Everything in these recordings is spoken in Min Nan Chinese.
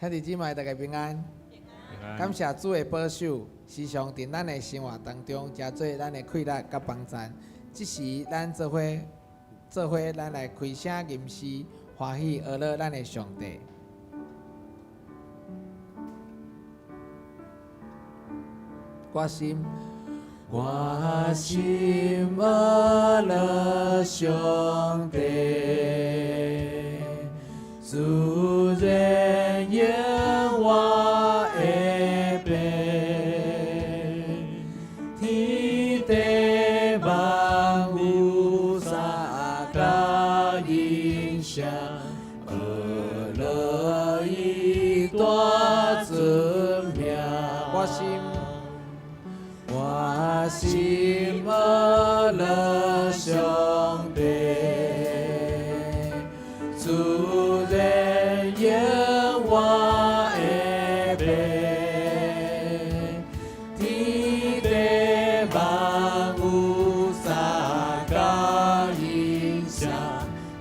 兄弟姊妹，大家平安。感謝主的保守，時常佇咱的生活當中，成做咱的氣力佮幫贊。這時，咱做伙做伙，咱來開聲吟詩，歡喜呵咾咱的上帝。我心，我心呵咾上帝，自然應我的病，天地萬物三甲音聲，呵咾伊大尊名。我心，我心呵咾上帝，自然應我的命，天地萬物三甲音聲，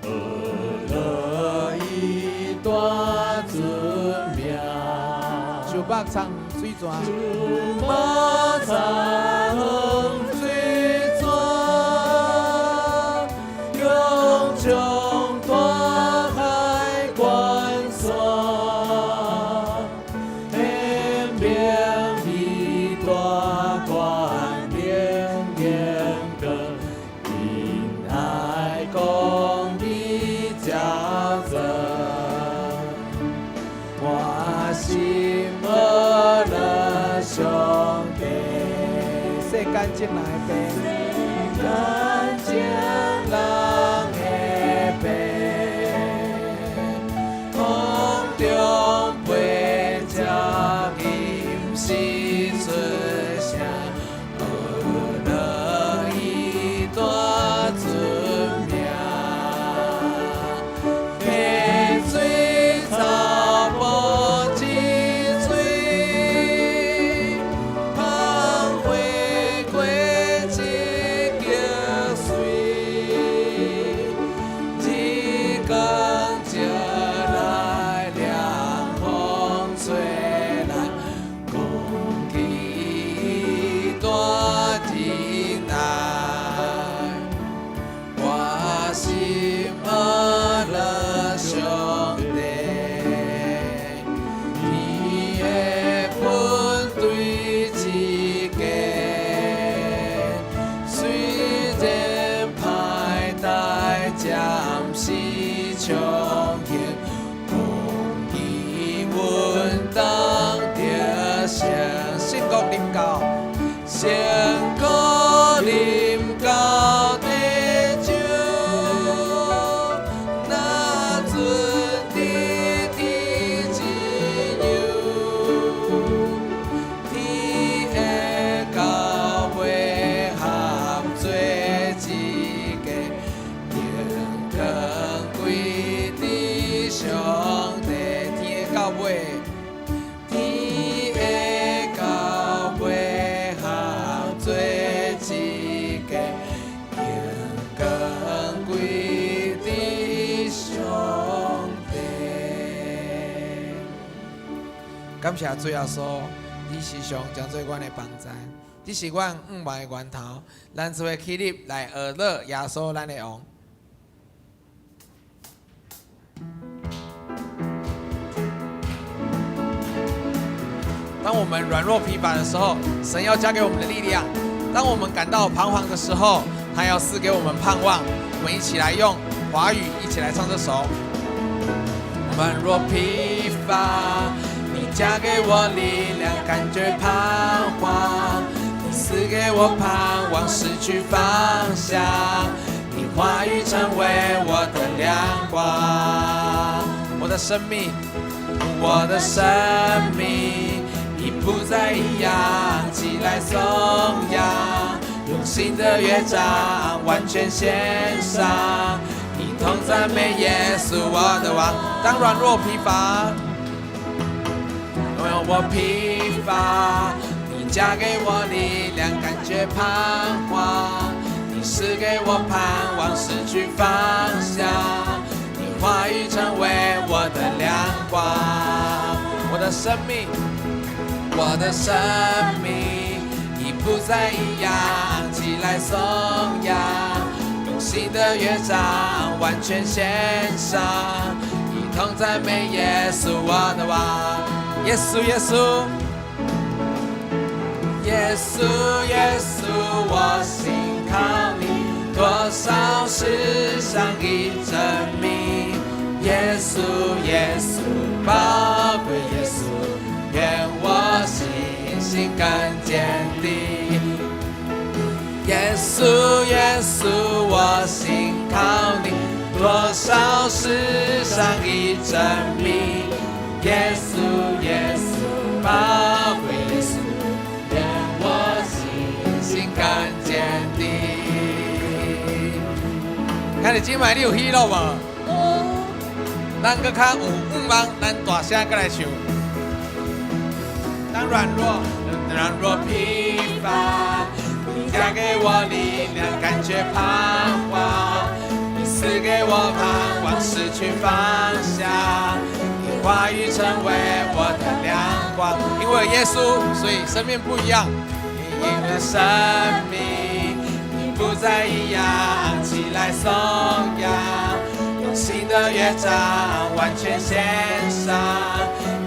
呵咾伊大尊名。樹木參水泉，樹木參水泉，勇衝大海關山，顯明伊大權能榮光，仁愛公義照照。我心呵咾上帝，世間眾人的病，世間眾人的病，空中飛鳥吟詩出聲，呵咾伊大尊名。溪水草木一水，芳花果一極水，日光照來涼風吹來，講起伊大仁愛。我心呵咾上帝，天的本對一家，雖然歹代暫時暢行，公義穩當得勝。聖國臨到，聖國臨到地上，若準佇天一樣，天的到尾合做一家，榮光歸佇上帝。天的到尾，天的到尾合做一家，榮光歸佇上帝。感謝主耶穌，你時常成做阮的幫贊，你是阮向望的源頭，咱做伙起立來呵咾耶穌咱的王。當我們軟弱疲乏的時候，神要加給我們的力量；當我們感到彷徨的時候，他要賜給我們盼望。我們一起來用華語，一起來唱這首。軟弱疲乏，你加給我力量，感覺彷徨，你賜給我盼望，失去方向，你話語成為我的亮光。我的生命，我的生命已不再一樣，起來頌揚，用新的樂章完全獻上，一同讚美耶穌我的王。當軟弱疲乏，當我疲乏，你加給我力量，感覺彷徨，你賜給我盼望，失去方向，你話語成為我的亮光。的生命，我的生命已不再一樣，起來頌揚，用新的樂章完全獻上，一同讚美耶穌我的王，耶穌耶穌，耶穌耶穌，我信靠你，多少事上已證明，耶穌耶穌，寶貴耶穌，願我信心更堅定。耶穌耶穌，我信靠你，多少事上已證明，耶穌耶穌，寶貴耶穌，願我信心更堅定。看你今擺你有喜樂無？咱閣較有盼望，咱大聲閣來唱。當軟弱，軟弱疲乏，你加給我力量，感覺彷徨。你賜給我盼望，失去方向。你話語成為我的亮光。因為有耶穌，所以生命不一樣。你的生命已不再一樣，起來頌揚，用新的樂章完全獻上，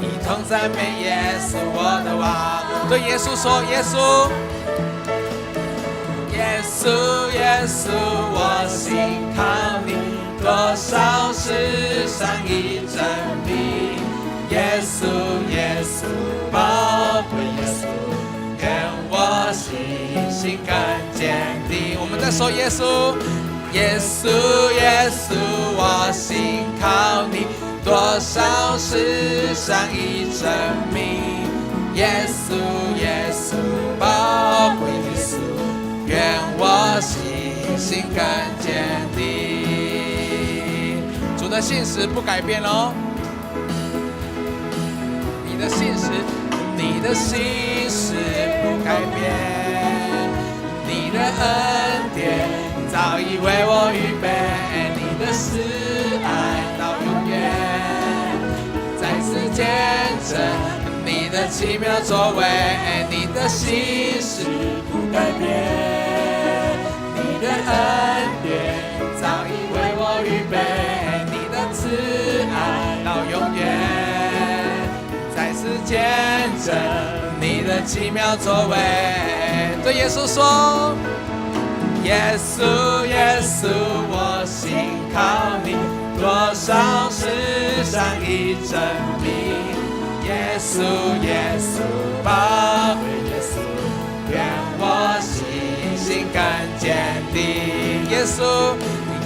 一同讚美耶穌我的王。對耶穌說：耶穌，耶穌，耶穌，我信靠你，多少事上已證明。耶穌，耶穌，寶貴耶穌，願我信心更堅定。我們再說耶穌，耶穌，耶穌，我信靠你，多少事上已證明。耶穌，耶穌，寶貴耶穌，願我信心更堅定。主的信實不改變哦。你的信實，你的信實不改變，你的恩典早已為我預備，你的慈愛到永遠，再次見證你的奇妙作為，你的信實不改變，你的恩典早已為我預備，你的慈愛到永遠。再次見證你的奇妙作為，對耶穌說：耶穌，耶穌，我信靠你，多少事上已證明。耶穌，耶穌，寶貴耶穌，願我信心更堅定。耶穌，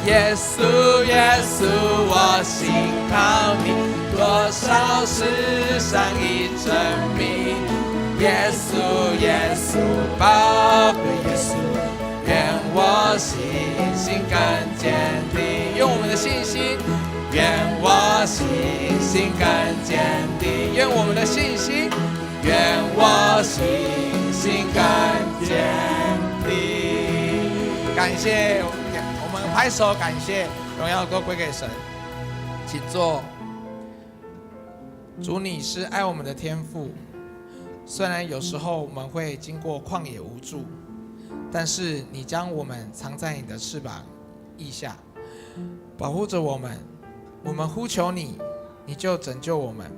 耶穌，耶穌，我信靠你，多少事上已證明。耶穌，耶穌，寶貴耶穌，願我信心更堅定。用我們的信心，願我信心更堅定。願我們的信心，願我信心更堅定。感謝我們拍手，感謝，榮耀都歸給神。請坐。主，你是愛我們的天父。雖然有時候我們會經過曠野無助，但是你將我們藏在你的翅膀翼下，保護着我們。我們呼求你，你就拯救我們。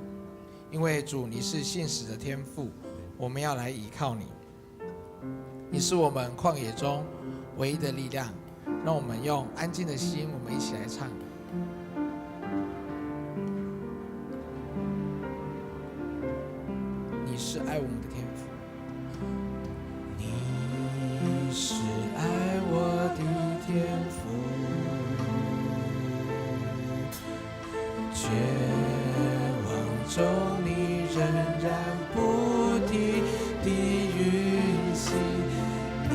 因為主，你是信實的天父，我們要來倚靠你。你是我們曠野中唯一的力量。讓我們用安靜的心，我們一起來唱。你是愛我們的天父，你是愛我的天父，絕望中你仍然不停地運行，你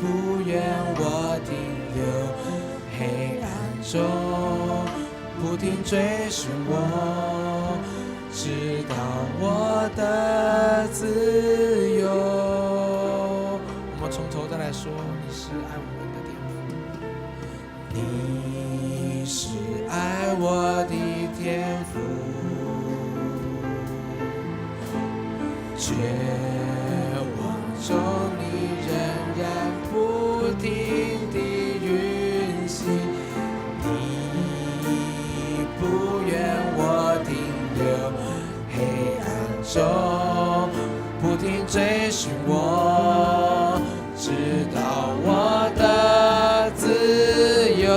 不願我停留黑暗中，不停追尋我，直到我得自由。我們從頭再來說，你是愛我們的天父，你是愛我的天父，絕望中你仍然不停地運行，你不願我停留黑暗中，不停追尋我，直到我得自由。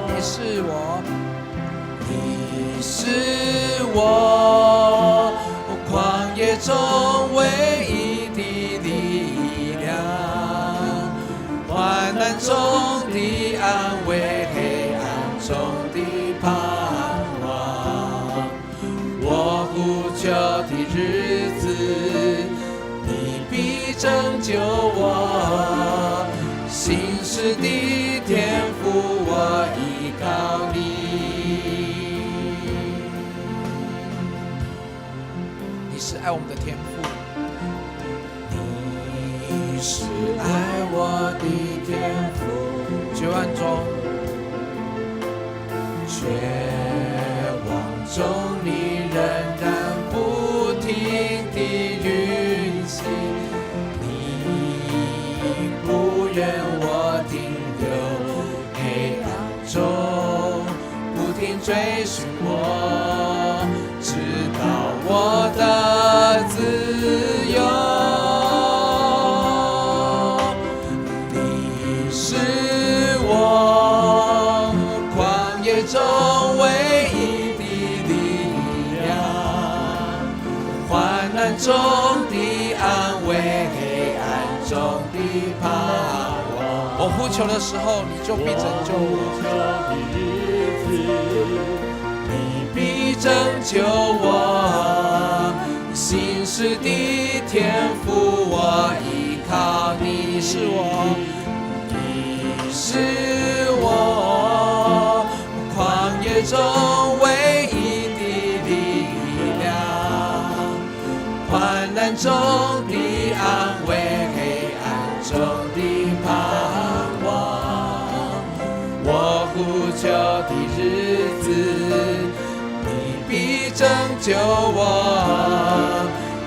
你是我，你是我曠野中唯一的力量，患難中的安慰，黑暗中的盼望。我呼求的日子，你必拯救我。信實的天父，我依靠你。你是愛我們的天父，你是愛我的天父。絕望中，絕望中你仍然不停地運行，你不願我停留黑暗中，不停追尋我，直到我得自由。你是我曠野中唯一的力量，患難中的安慰，黑暗中的盼望。我呼求的時候，你就必拯救我。你必拯救我，信實的天父，我依靠你。你是我，你是我曠野中唯一的力量，患難中的安慰，黑暗中的盼望。我呼求的日子，你必拯救我。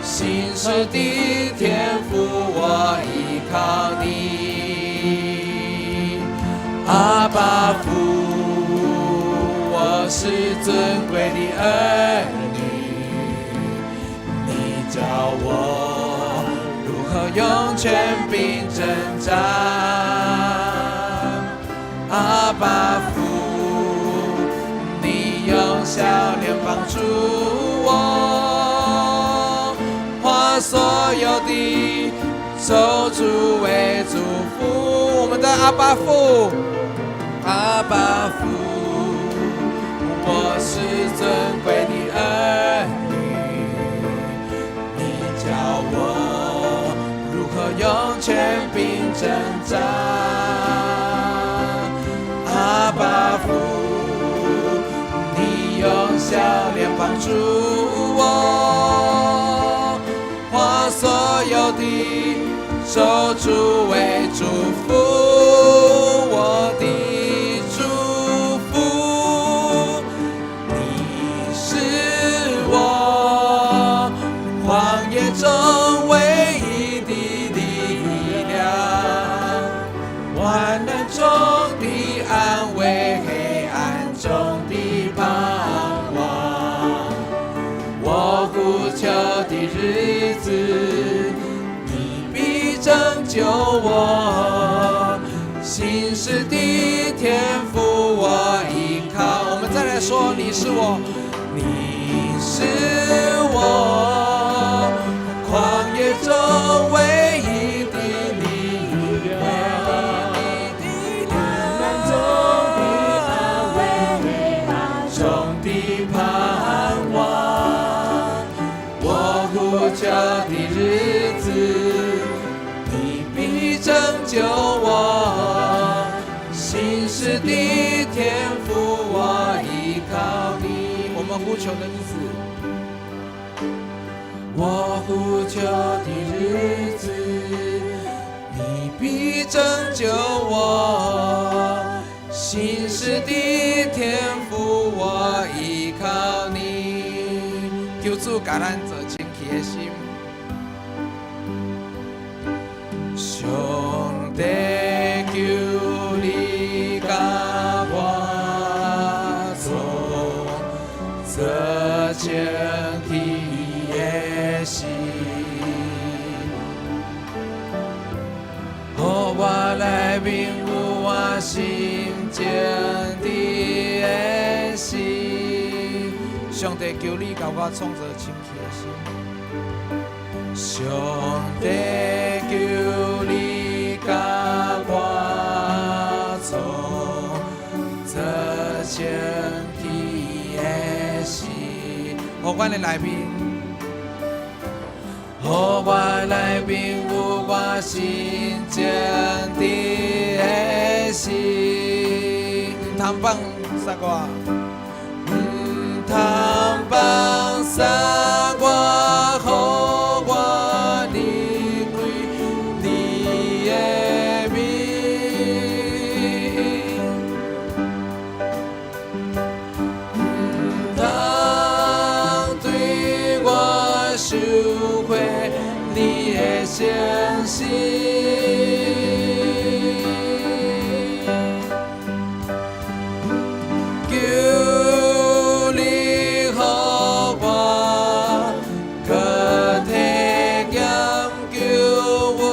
信實的天父，我依靠你。阿爸父，我是尊貴的兒女，你教我如何用權柄征戰。阿爸父，你用笑臉幫助我，化所有的咒詛為祝福。我們的阿爸父，阿爸父，我是尊貴的兒女，你教我如何用權柄征戰。阿爸父，你用笑臉幫助我，化所有的咒詛為祝福。我的祝福，你是我曠野中唯一的力量，患難中的安慰，黑暗中的盼望。我呼求的日子，你必拯救我。信實的天父，我依靠。我們再來說，你是我，你是我曠野中唯一的力量，患難中的安慰，黑暗中的盼望。我呼求的日子，你必拯救我。信實的天父，我依靠你。我們呼求的日子，我呼求的日子，你必拯救我。信實的天父，我依靠你。求主共咱做清氣的心。上帝求你共我創造清氣的心，予我內面有我心情的心。上帝求你共我創造清氣的心。上帝求你共我創造清氣的心，予阮的內面，予我內面有我心情的心，毋通放殺我，毋通放殺我，予我離開你的面。毋通對我收回你的誠實。求你予我閣體驗救恩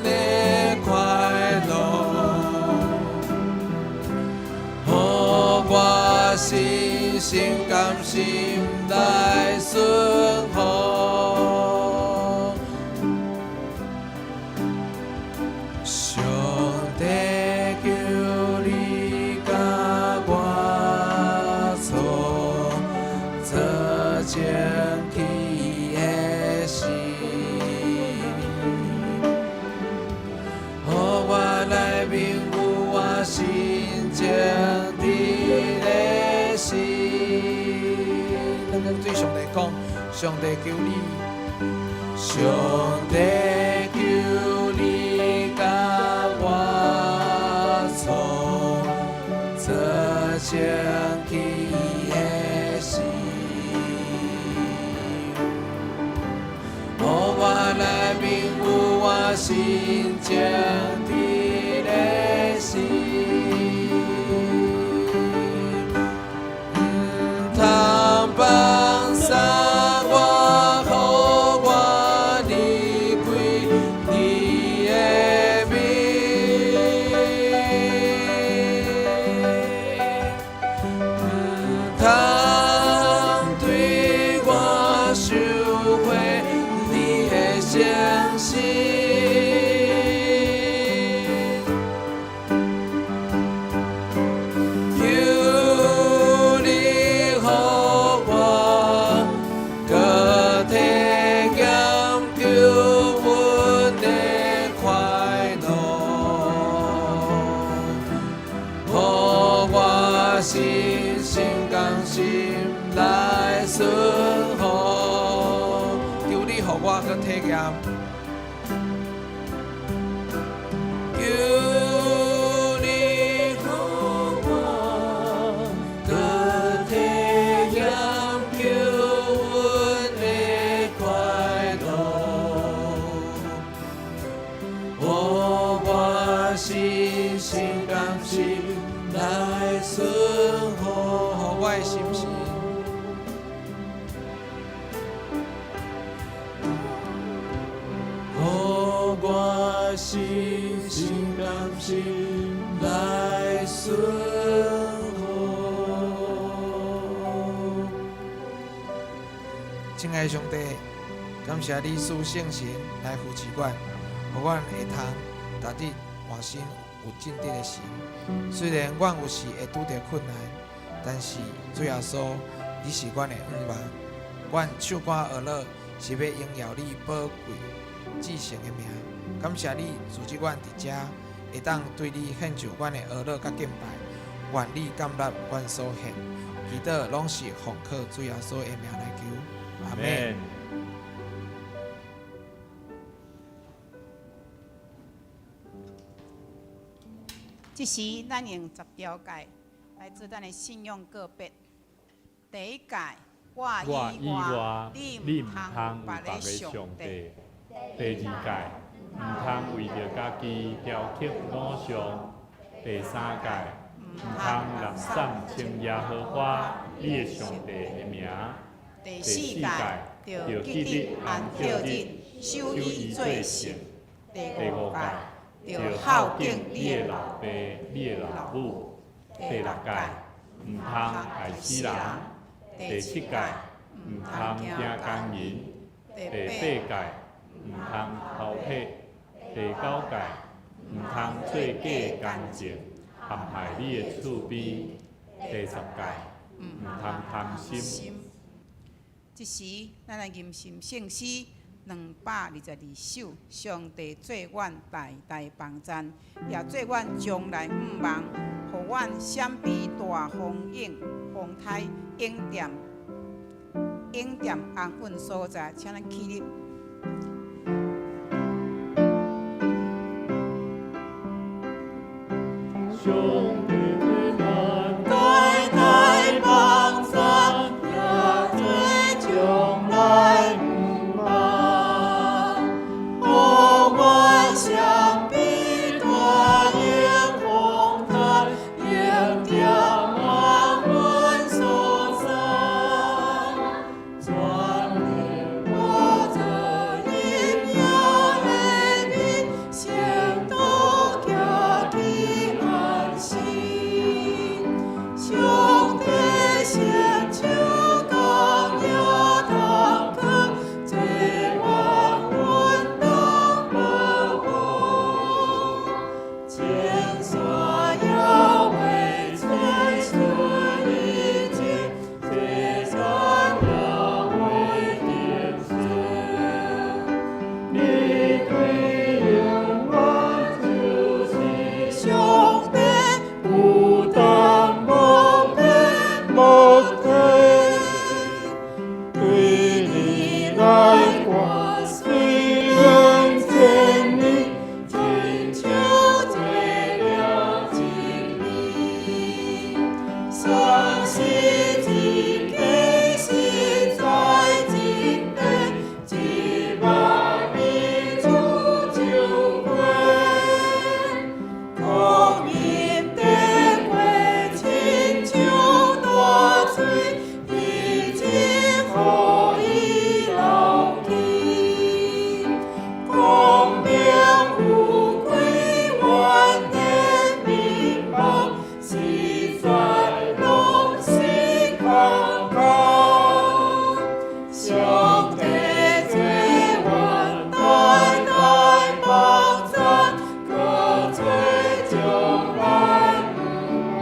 的快樂，予我心心甘心來順服。上帝求你共我創造清氣的心，予我內面有我心情的心。咱閣對上帝講，上帝求你，上帝求你共我創造清氣的心，予我內面有我心情的心，毋通放殺我，予我離開你的面。毋通對我收回你的誠實。求你予我閣體驗救恩的快樂，予我心心甘心來順服。求你予我閣體驗。求你予我閣體驗救恩的快樂，予我心心甘心來順服，予我的心神。予我心心甘心來順服。親愛的上帝，感謝你賜聖神來扶持阮，予阮會通逐日換新有正直的神。雖然阮有時會拄著困難，但是主耶穌，你是阮的向望。阮唱歌學樂是欲榮耀你寶貴至聖的名。感謝你組織阮佇遮，會當對你獻上阮的哀樂佮敬拜。願你甘納阮所獻，祈禱攏是奉靠主耶穌的名來求，阿們。這時，咱用十條誡來做咱的信仰告別。第一誡，我以外，你毋通有別个上帝。第二誡，毋通為著家己雕刻偶像。第三誡，毋通濫衊稱耶和華你的上帝的名。第四誡，著記得安息日，守伊做聖。第五誡，著孝敬你的老爸、你的老母。第六誡，毋通害死人。第七誡，毋通行姦淫。第八誡，毋通偷竊。第九誡，毋通做假見證，陷害你的厝邊。第十誡，毋通貪心。這時，咱來吟誦聖詩222首。上帝做阮大大幫贊，也做阮將來向望，予阮閃避大風湧、風颱，永踮永踮安穩所在。請咱起立。上帝做阮大大幫贊，也做將來向望，予阮閃避大湧風颱，永踮安穩所在。全能寶座蔭耶的面，聖徒行去安心。上帝伸手共也同靠，做阮穩當保護。千山猶未吹出以前，這山猶未定罪。你對永遠就是上帝，有當無變無退，對你來看雖然千年，親像做了一年。30一實在真的，1萬年煮酒過。光陰得過，親像大水，已經予伊流去。光明富貴，阮的面貌，實在攏是空空。上帝做阮大大幫贊，閣做將來向望。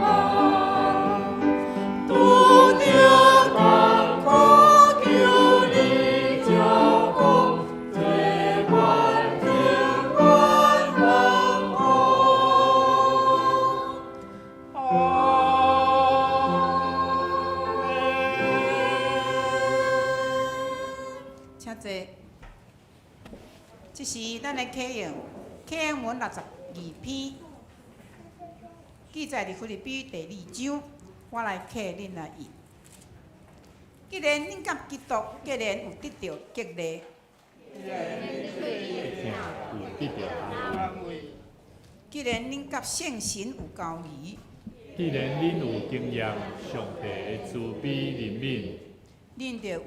拄著艱苦，求你照顧，做阮平安安好。阿們。請坐。這是咱的啟應，啟應文62篇，記載佇腓立比第二章，我來啟恁來印。既然恁佮基督，既然有得著激勵，疼有得著安慰。既然恁佮聖神有交誼，既然恁有經驗上帝的慈悲憐憫，恁就有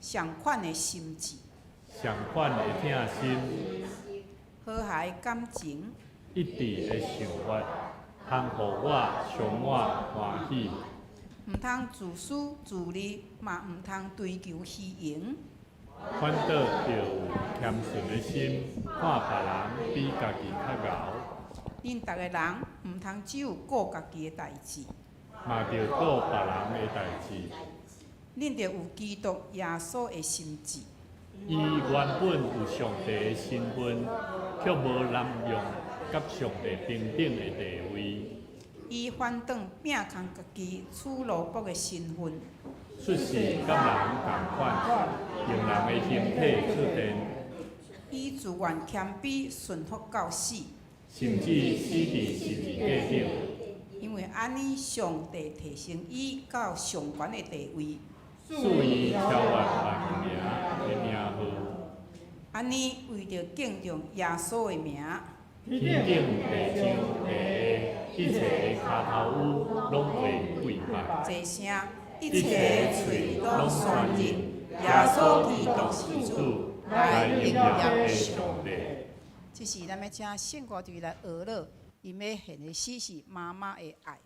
相款的心志，相款的疼心，和諧感情，一致的想法，通予我充滿歡喜。毋通自私自利，嘛毋通追求虛榮。反倒著有謙遜的心，看別人比家己較𠢕。恁逐个人毋通只有顧家己的代誌，嘛著顧別人的代誌。恁著有基督耶穌的心志。伊原本有上帝的身份，卻無濫用佮上帝平等的地位。伊反轉摒空家己，取奴僕的身份，出世佮人仝款，用人的形體出現，伊自願謙卑，順服到死，甚至死佇十字架頂。因為按呢，上帝提升伊到上懸的地位，賜伊超越萬名的名號。按呢為著敬重耶穌的名，天頂地上地下一切的跤頭趺攏會跪拜，齊聲，一切喙攏宣認耶穌基督是主，來榮耀的上帝。這時咱欲請聖歌隊來學樂，𪜶欲獻的詩是媽媽的愛。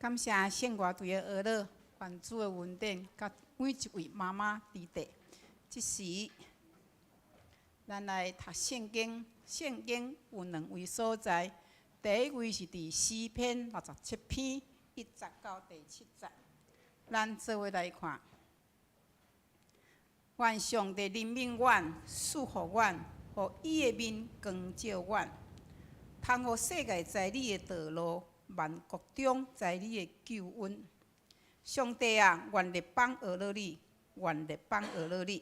感謝聖歌隊的學樂，願主的恩典，佮每一位媽媽佇底。這時，咱來讀聖經，聖經有兩位所在，第一位是佇詩篇67篇1節到第7節，咱做伙來看。願上帝憐憫阮，賜福阮，予伊的面光照阮，通予世界知你的道路，萬國中知你的救恩。上帝啊，願列邦學樂你，願列邦學樂你。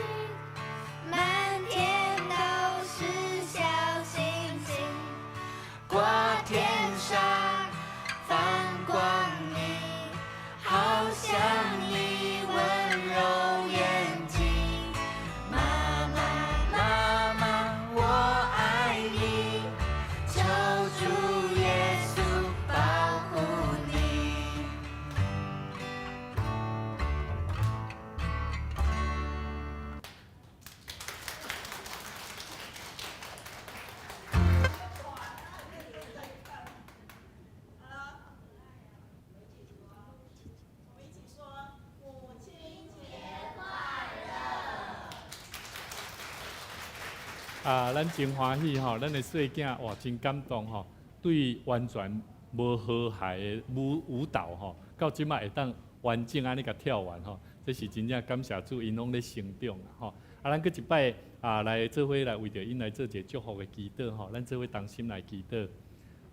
啊，咱真歡喜吼，咱的細囝哇，真感動吼，對完全無和諧的舞舞蹈吼，到這擺會當完整按呢共跳完吼，這是真正感謝主，𪜶攏咧成長啊吼。啊，咱閣一擺啊來做伙來為著𪜶來做一个祝福的祈禱吼，咱做伙同心來祈禱。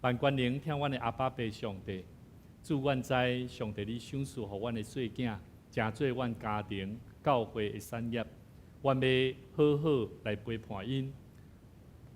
萬全能疼阮的阿爸父上帝，主阮知上帝你賞賜予阮的細囝，成做阮家庭教會的產業，阮欲好好來陪伴𪜶，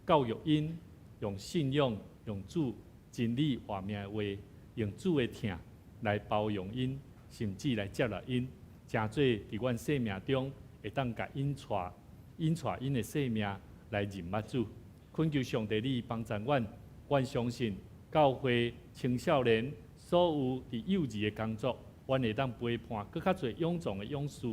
教育𪜶，用信仰、用主真理活命的話，用主的疼來包容𪜶，甚至來接納𪜶，成做佇阮生命中會當共𪜶帶、𪜶帶𪜶的生命來認捌主。懇求上帝你幫助阮，阮相信教會青少年所有佇幼兒的工作，阮會當陪伴閣較濟勇壯的勇士，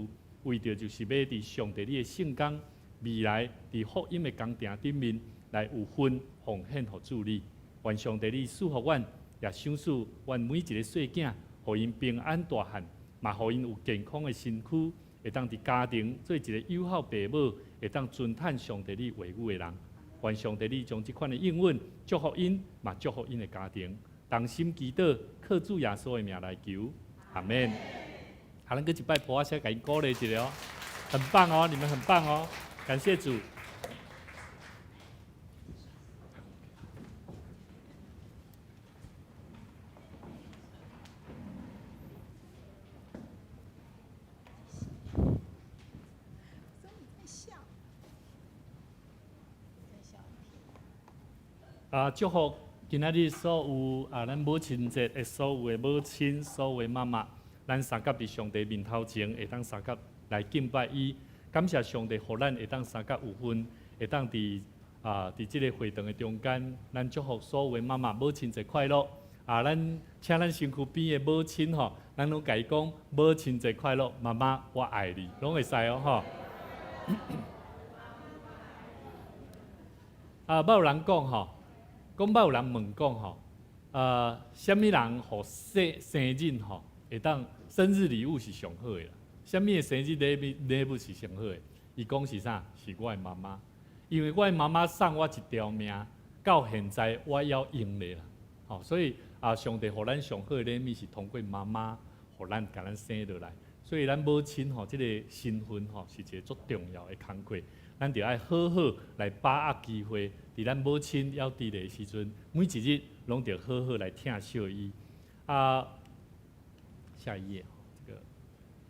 為著就是欲佇上帝你的聖工，未來佇福音的工程頂面來有份奉獻予主你。願上帝你賜福阮，也賞賜阮每一个細囝，予𪜶平安大漢，嘛予𪜶有健康的身軀，會當佇家庭做一个友好爸母，會當尊嘆上帝你話語的人。願上帝你將這款的應允祝福𪜶，嘛祝福𪜶的家庭。同心祈禱，靠主耶穌的名來求，阿們。好，咱閣一擺噗仔聲，共𪜶鼓勵一下哦，很棒哦，你們很棒哦，感謝主。啊，祝福今仔日所有啊，咱母親節的所有的母親、所有的媽媽，咱相佮佇上帝面頭前，會當相佮來敬拜伊，感謝上帝，予咱會當相佮有份，會當佇啊，佇這个會堂的中間，咱祝福所有的媽媽母親節快樂。啊，咱請咱身軀邊的母親吼，咱攏共伊講母親節快樂，媽媽我愛你，攏會使哦吼。啊，捌有人講吼，講捌有人問講吼，啥物人予生生日吼，會當生日禮物是上好的啦？啥物的生日禮物禮物是上好的？伊講是啥？是我的媽媽，因為我的媽媽送我一條命，到現在我猶用咧啦。吼，所以啊，上帝予咱上好的禮物是通過媽媽，予咱共咱生落來。所以咱母親吼，這个身份吼，是一个足重要的工課。咱著愛好好來把握機會，佇咱母親猶佇咧的時陣，每一日攏著好好來疼惜伊。啊，下一頁，這個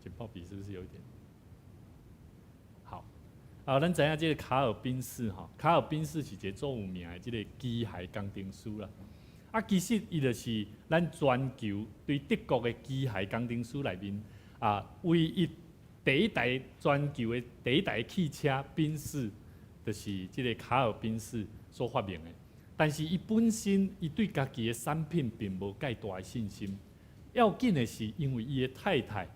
簡報筆是不是有一點？好，啊，咱知影這个卡爾賓斯吼，卡爾賓斯是一个足有名的這个機械工程師啦。啊，其實伊就是咱全球對德國的機械工程師內面啊，唯一第一台全球的第一台汽車賓士，就是這个卡爾賓士所發明的。但是伊本身伊對家己的產品並無蓋大的信心。要緊的是，因為伊的太太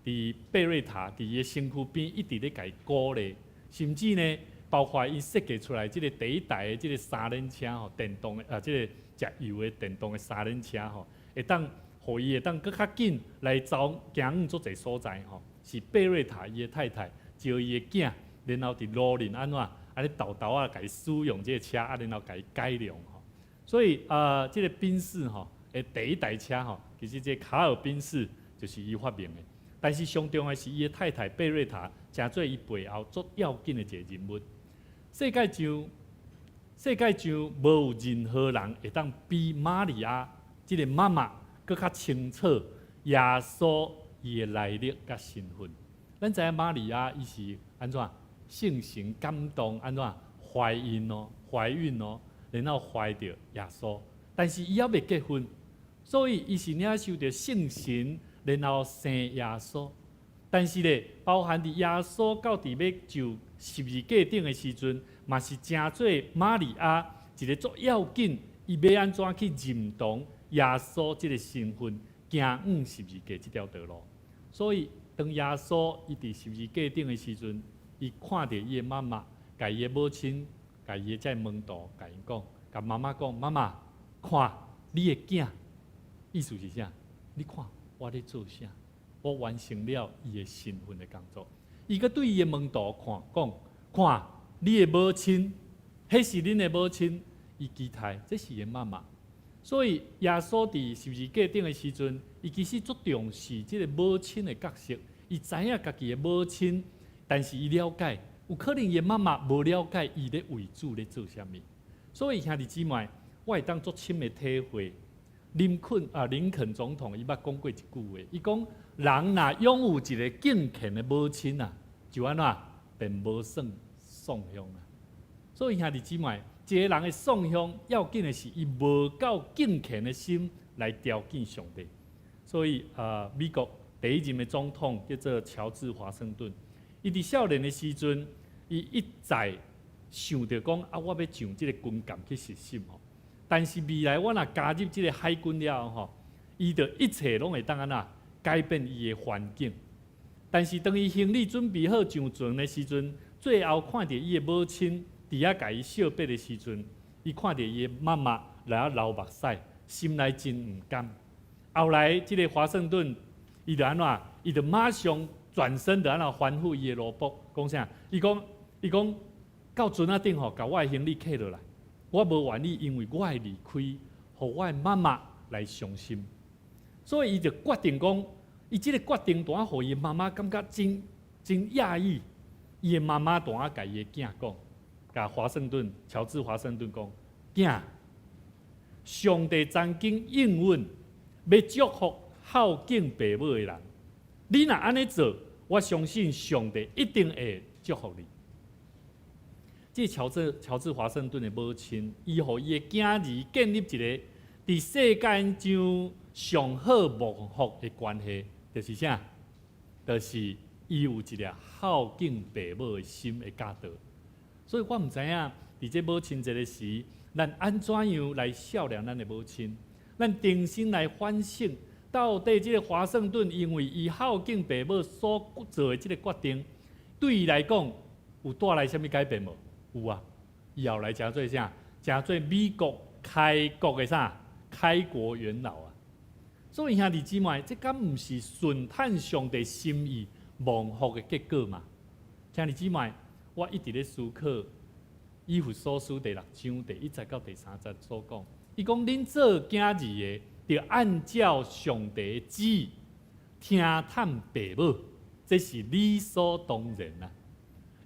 佇貝瑞塔佇伊的身軀邊一直咧共伊鼓勵，甚至呢，包括伊設計出來這个第一台的這个三輪車吼，電動的啊，這个食油的電動的三輪車吼，會當予伊會當閣較緊來走行遠足濟所在吼。是貝瑞塔伊的太太招伊的囝，然後佇路面按怎，按呢沓沓仔共伊使用這个車，啊，然後共伊改良吼。所以啊，這个賓士吼，的第一台車吼，其實這个卡爾賓士就是伊發明的。但是上重要是伊的太太貝瑞塔，成做伊背後足要緊的一个人物。世界上，世界上無有任何人會當比瑪利亞這个媽媽閣較清楚耶穌伊的來歷佮身份。咱知影瑪利亞伊是按怎聖神感動，按怎懷孕哦，懷孕哦，然後懷著耶穌。但是伊猶未結婚，所以伊是領受著聖神，然後生耶穌。但是咧，包含佇耶穌到佇欲受十字架頂的時陣，嘛是成做瑪利亞一个足要緊，伊欲按怎去認同耶穌這个身份，行往十字架這條道路。所以，當耶穌伊佇十字架頂的時陣，伊看著伊的媽媽，共伊的母親，共伊的這个門徒，共𪜶講，共媽媽講：媽媽，看你的囝，意思是啥？你看我咧做啥？我完成了伊的身份的工作。伊閣對伊的門徒看講：看你的母親。彼是恁的母親，伊期待，這是伊的媽媽。所以耶穌佇十字架頂的時陣，伊其實足重視這個母親的角色。伊知影家己的母親，但是伊了解，有可能伊的媽媽無了解伊咧為主咧做啥物。所以兄弟姊妹，我會當足深的體會。林肯啊，林肯總統伊捌講過一句話，伊講人若擁有一个敬虔的母親啊，就按怎便無算喪鄉啊。所以兄弟姊妹，一个人的喪鄉要緊的是伊無夠敬虔的心來朝見上帝。所以啊，美國第一任的總統叫做喬治華盛頓，伊佇少年的時陣，伊一再想著講啊，我欲上這个軍艦去實習吼。但是未來我若加入這个海軍了後吼，伊就一切攏會當按怎改變伊的環境。但是當伊行李準備好上船的時陣，最後看著伊的母親佇遐共伊惜別的時陣，伊看著伊的媽媽來啊流目屎，心內真毋甘。後來這个華盛頓，伊就按怎？伊就馬上轉身就按怎吩咐伊的奴僕，講啥？伊講伊講到船仔頂吼，共我的行李客落來。我無願意，因為我的離開，予我的媽媽來傷心。所以伊就決定講，伊這个決定，拄仔予伊媽媽感覺真真訝異。伊的媽媽拄仔共伊的囝講，共華盛頓、喬治華盛頓講，囝，上帝曾經應允欲祝福孝敬爸母的人，你若按呢做，我相信上帝一定會祝福你。這喬治華盛頓的母親，伊予伊的囝兒建立一个佇世間上上好蒙福的關係，就是啥？就是伊有一个孝敬爸母的心的教導。所以我毋知影，佇這母親節的時，咱按怎樣來孝良咱的母親？咱重新來反省，到底這个華盛頓因為伊孝敬爸母所做的這个決定，對伊來講有帶來啥物改變無？有啊，伊後來成做啥？成做美國開國的啥？開國元老啊！所以兄弟姊妹，這敢毋是順趁上帝心意蒙福的結果嘛？兄弟姊妹，我一直咧思考以弗所書第六章第一節到第三節所講，伊講恁做囝兒的，著按照上帝的旨意聽趁爸母，這是理所當然啊！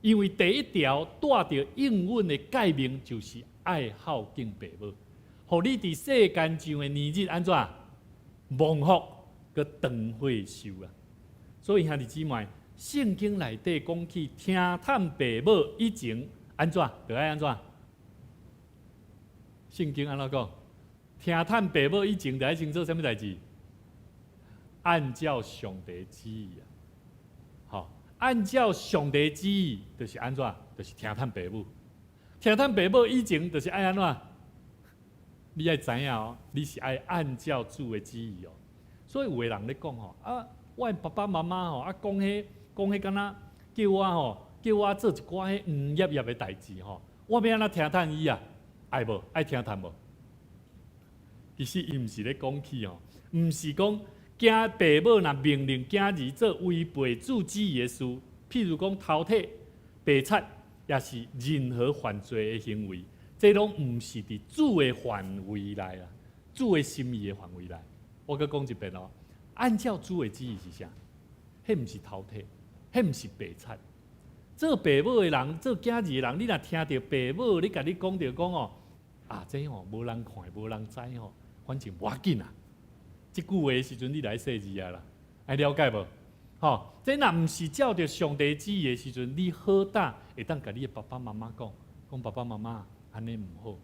因為第一條帶著應允的誡命，就是愛孝敬爸母，予你佇世間上的年日按怎蒙福，閣長歲壽啊！所以兄弟姊妹，聖經內底講起聽趁爸母以前按怎，著愛按怎？聖經按怎講？聽趁爸母以前，著愛先做啥物代誌？按照上帝旨意啊！吼，按照上帝旨意，就是按怎？就是聽趁爸母。聽趁爸母以前，就是愛按怎？你愛知影哦，你是愛按照主的旨意哦。所以有的人咧講吼，啊，我的爸爸媽媽吼，啊，講彼講彼敢若叫我吼，叫我做一寡彼黃曄曄的代誌吼，我欲按怎聽趁伊啊？愛無？愛聽趁無？其實伊毋是咧講起吼，毋是講囝爸母若命令囝兒做違背主旨意的事，譬如講偷摕、白賊，抑是任何犯罪的行為，這攏毋是佇主的範圍內啦，主的心意的範圍內。我閣講一遍哦，按照主的旨意是啥？彼毋是偷摕，彼毋是白賊。做爸母的人，做囝兒的人，你若聽著爸母咧共你講著講哦，啊，這吼無人看，無人知吼，反正無要緊啊。這句話的時陣，你來細膩啊啦，愛了解無？吼，這若毋是照著上帝旨意的時陣，你好膽會當共你的爸爸媽媽講，講爸爸媽媽按呢毋好，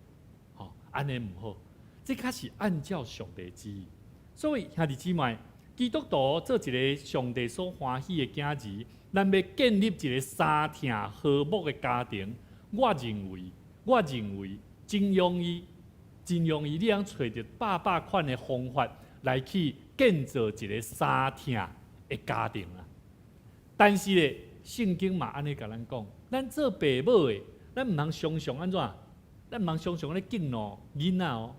吼，按呢毋好，這較是按照上帝旨意。所以兄弟姊妹，基督徒做一个上帝所歡喜的囝兒，咱欲建立一个相疼和睦的家庭，我認為真容易，真容易，你通揣著百百款的方法來去建造一个相疼的家庭啊。但是咧，聖經嘛按呢共咱講，咱做爸母的，咱毋通常常按怎？咱毋通常常咧激怒囡仔哦。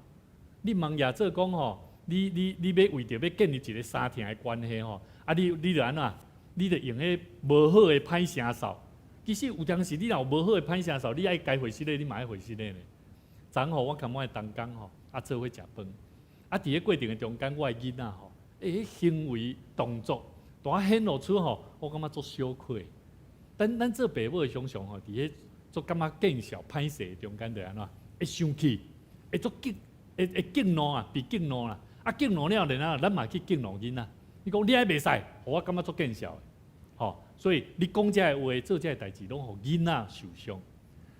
你毋通也做講吼，你欲為著欲建立一个相疼的關係吼，啊你就按怎？你就用彼無好的歹聲數，其實有當時你若有無好的歹聲數，你愛共回失禮，你嘛愛回失禮呢。昨昏吼，我共我的同工吼，啊做伙食飯，啊佇咧過程的中間，我的囡仔吼，欸，行為動作，拄仔顯露出吼，我感覺足羞愧。咱咱做爸母的常常吼，佇咧足感覺見笑歹勢的中間就按怎？會生氣，會足激，會會激怒啊，被激怒啦。啊，激怒了然後，咱嘛去激怒囡仔。你講你按呢袂使，予我感覺足見笑的，吼。所以你講這个話，做這个代誌，攏予囡仔受傷。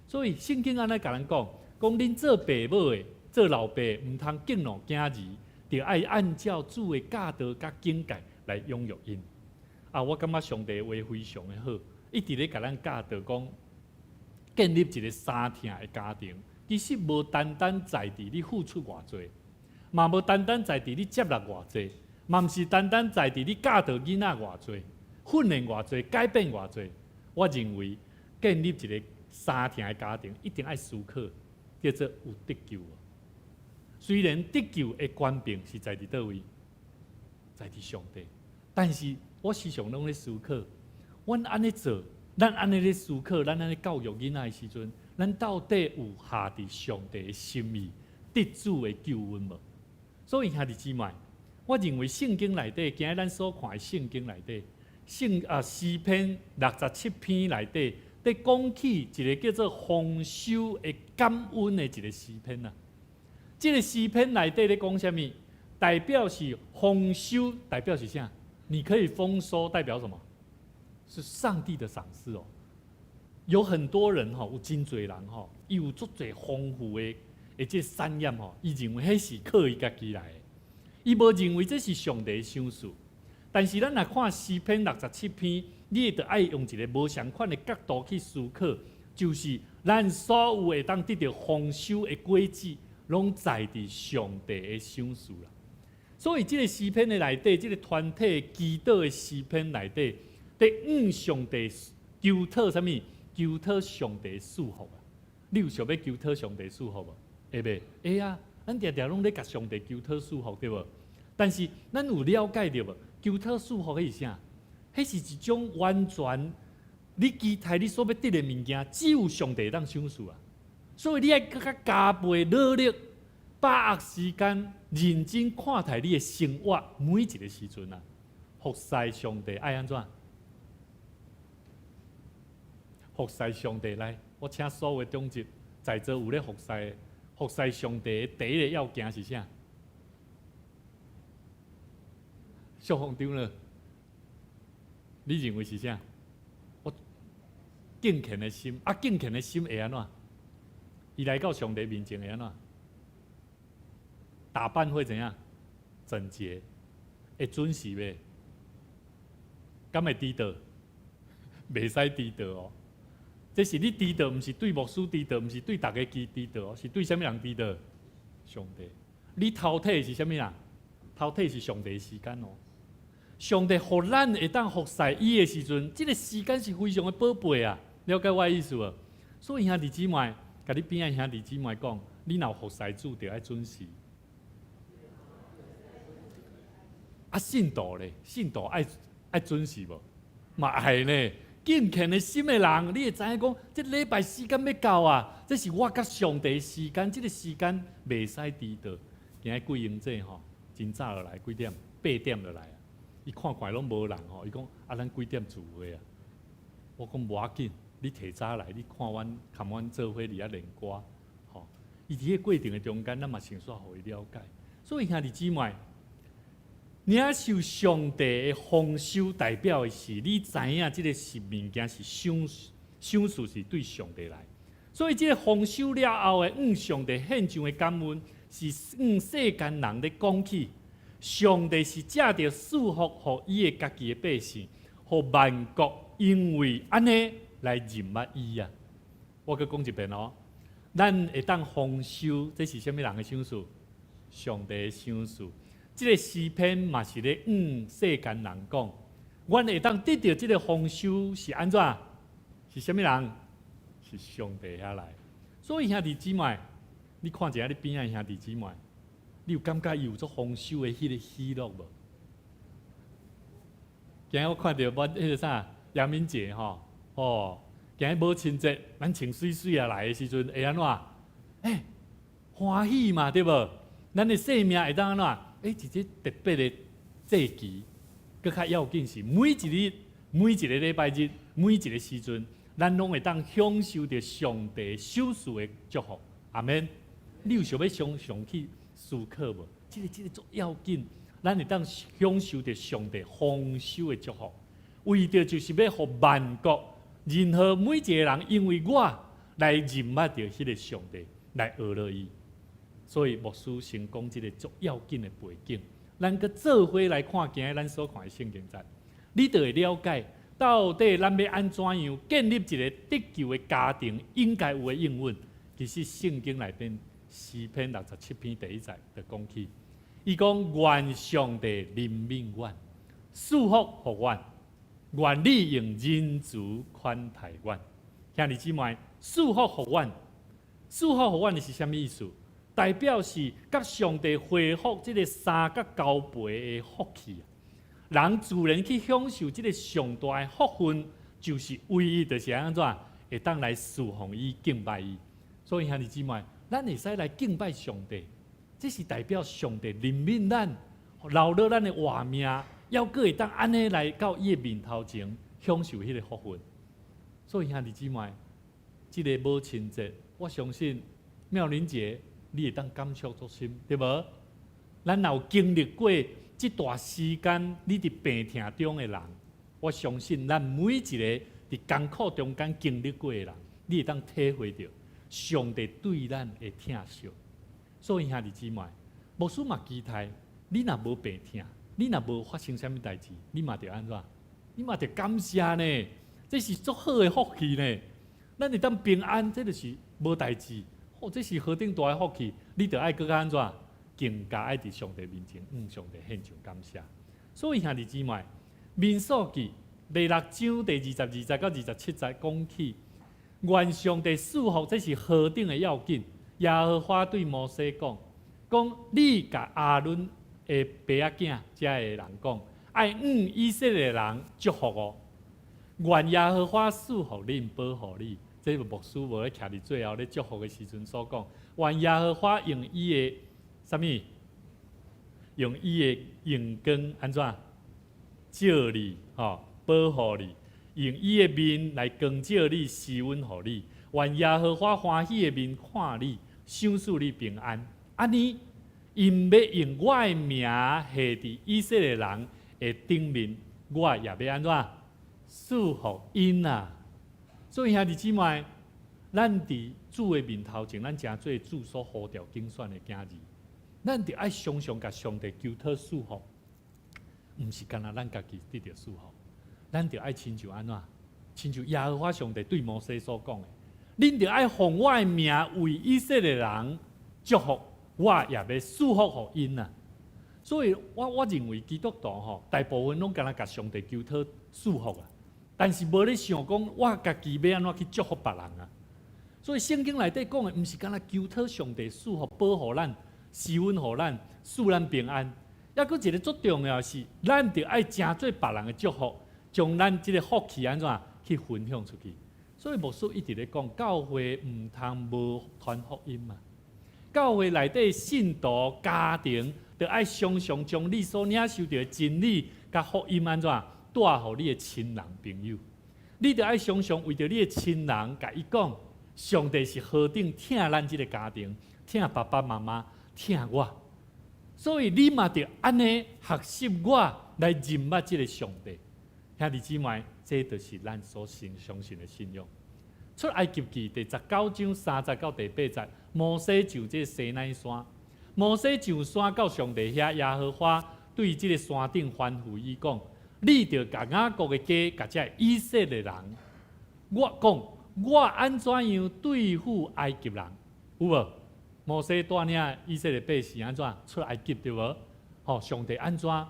所以聖經按呢共咱講，講恁做爸母的、做老爸的，毋通激怒囝兒，著愛按照主的教導佮警戒來養育𪜶。啊，我感覺上帝的話非常的好，一直咧共咱教導講，建立一個相疼的家庭，其實無單單在佇你付出偌濟，嘛無單單在佇你接納偌濟，嘛毋是單單在佇你教導囡仔偌濟，訓練偌濟，改變偌濟。我認為建立一個相疼的家庭，一定愛思考叫做有得救。雖然得救的權柄是在佇佗位，在佇上帝，但是我時常攏咧思考，阮按呢做，咱按呢咧思考，咱按呢教育囡仔的時陣，咱到底有合佇上帝的心意，得主的救恩無？所以兄弟姊妹，我認為聖經內底，今日咱所看的聖經內底，聖啊詩篇六十七篇內底，佇講起一個叫做豐收的感恩的一個詩篇啊。這個詩篇內底咧講啥物？代表是豐收，代表是啥？你可以豐收，代表什麼？是上帝的賞賜哦。有很多人吼，有真濟人吼，伊有足濟豐富的的這產業吼，伊認為彼是靠伊家己來的，伊無認為這是上帝的賞賜。但是咱若看詩篇六十七篇，你會著愛用一個無相仝的角度去思考，就是咱所有會當得著豐收的果子，攏在佇上帝的賞賜啦。所以，這個詩篇的內底，這個團體祈禱的詩篇內底，佇向上帝求討啥物？求討上帝賜福啊！你有想欲求討上帝賜福無？會袂？會啊！咱定定攏咧共上帝求討賜福，對無？但是咱有了解著無？求討賜福彼是啥？彼是一種完全你期待你所欲得的物件，只有上帝會當賞賜啊！所以你愛閣較加倍努力，把握時間，認真看待你的生活每一個時陣啊！服侍上帝愛按怎？服侍上帝來，我請所有的長執在座有咧服侍，服侍上帝的第一個要件是啥？小紅長老，你認為是啥？我敬虔的心，啊，敬虔的心會按怎？伊來到上帝面前會按怎？打扮會怎樣？整潔，會準時袂？敢會遲到？袂使遲到哦。這是你遲到，毋是對牧師遲到，毋是對大家遲遲到哦，是對啥物人遲到？上帝。你偷提是啥物人？偷提是上帝的時間哦。上帝予咱會當服侍伊的時陣，這個時間是非常的寶貝啊！了解我的意思無？所以兄弟姊妹，共你邊仔兄弟姊妹講，你若服侍主，著愛準時。啊，信徒咧，信徒愛愛準時無？嘛愛呢。敬虔的心的人，你會知影講，這禮拜時間欲到啊！這是我佮上帝的時間，這個時間袂使遲到。今日桂英姐吼，真早就來，幾點？8點就來啊！伊看看攏無人吼，伊講啊，咱幾點聚會啊？我講無要緊，你提早來，你看阮含阮做伙佇遐練歌，吼。伊佇彼過程的中間，咱嘛先煞予伊了解。所以兄弟姊妹，領受上帝的豐收，代表的是你知影這個是物件是賞賞賜是對上帝來。所以這個豐收了後的向上帝獻上的感恩，是向世間人咧講起，上帝是藉著賜福予伊的家己的百姓，予萬國因為按呢來認捌伊啊。我閣講一遍哦，咱會當豐收，這是啥物人的賞賜？上帝的賞賜。這個詩篇嘛是咧向世間人講，阮會當得著這個豐收是按怎？是啥物人？是上帝遐來。所以兄弟姊妹，你看一下你邊仔兄弟姊妹，你有感覺伊有足豐收的彼個喜樂無？今日我看著阮彼個啥楊明杰吼，哦，今日母親節，咱穿媠媠仔來的時陣會按怎？欸，歡喜嘛，對無？咱的生命會當按怎？欸，一個特別的節期，閣較要緊是每一日、每一個禮拜日、每一個時陣，咱攏會當享受著上帝賞賜的祝福。阿們。你有想欲常常去思考無？這個足要緊，咱會當享受著上帝豐收的祝福，為著就是欲予萬國任何每一個人，因為我來認捌著彼個上帝，來學著伊。所以牧師先講這個足要緊的背景，咱閣做伙來看今日咱所看的聖經節，你就會了解到底咱欲按怎樣建立一個得救的家庭應該有的應允。其實聖經內邊詩篇67篇第一節就講起，伊講願上帝憐憫阮，賜福予阮，願你用仁慈寬待阮。兄弟姊妹，賜福予阮，賜福予阮的是啥物意思？代表是佮上帝恢復這個三角交陪的福氣。人自然去享受這個上大的福分，就是唯一就是按怎會當來侍奉伊、敬拜伊。所以兄弟姊妹，咱會使來敬拜上帝，這是代表上帝憐憫咱，留落咱的活命，猶閣會當按呢來到伊的面頭前享受彼個福分。所以兄弟姊妹，這個母親節，我相信妙玲姐你會當感觸足深，對無？咱若有經歷過這段時間，你佇病痛中的人，我相信咱每一個佇艱苦中間經歷過的人，你會當體會著上帝對咱的疼惜。所以兄弟姊妹，牧師嘛期待你若無病痛，你若無發生啥物代誌，你嘛著按怎？你嘛著感謝呢？這是足好的福氣呢。咱會當平安，這就是無代誌。哦，這是何等大的福氣！你著愛閣較按怎？更加愛佇上帝面前，向上帝獻上感謝。所以兄弟姊妹，民數記第六章第22節到27節講起，願上帝賜福，這是何等的要緊。耶和華對摩西講：講你共亞倫的爸仔囝遮的人講，愛向以色列人祝福哦。願耶和華賜福恁，保護你。這個牧師無咧徛佇最後咧祝福的時陣所講，願耶和華用伊的啥物？用伊的榮光按怎照你？吼，保護你，用伊的面來光照你，施恩予你。願耶和華歡喜的面看你，賞賜你平安。按呢，𪜶欲用我的名下佇以色列人的頂面，我也欲按怎賜福𪜶啊！所以兄弟姊妹，咱佇主的面頭前，咱成做主所呼召揀選的囝兒，咱著愛常常共上帝求討賜福，毋是干焦咱家己得著賜福，咱著愛親像按怎？親像耶和華上帝對摩西所講的，恁著愛奉我的名為以色列人祝福，我也欲賜福予𪜶啊！所以我認為基督徒吼，大部分攏干焦共上帝求討賜福啊。但是無咧想講，我家己欲按怎去祝福別人啊？所以聖經內底講的，毋是干焦求討上帝賜福保護咱、施恩予咱、賜咱平安。猶閣一個足重要的是，咱著愛成做別人的祝福，將咱這個福氣按怎去分享出去。所以牧師一直咧講，教會毋通無傳福音嘛。教會內底信徒家庭，著愛常常將你所領受著的真理佮福音按怎帶予你的親人朋友。你著愛常常為著你的親人，共伊講，上帝是何等疼咱這個家庭，疼爸爸媽媽，疼我。所以你嘛著按呢學習我來認捌這個上帝。兄弟姊妹，這就是咱所信相信的信仰。出埃及記第19章3節到第8節，摩西上這個西奈山，摩西上山到上帝遐，耶和華對這個山頂吩咐伊講：你著共雅各的家，共這以色列人，我講我按怎樣對付埃及人，有無？摩西帶領以色列百姓按怎出埃及對無？吼，上帝按怎親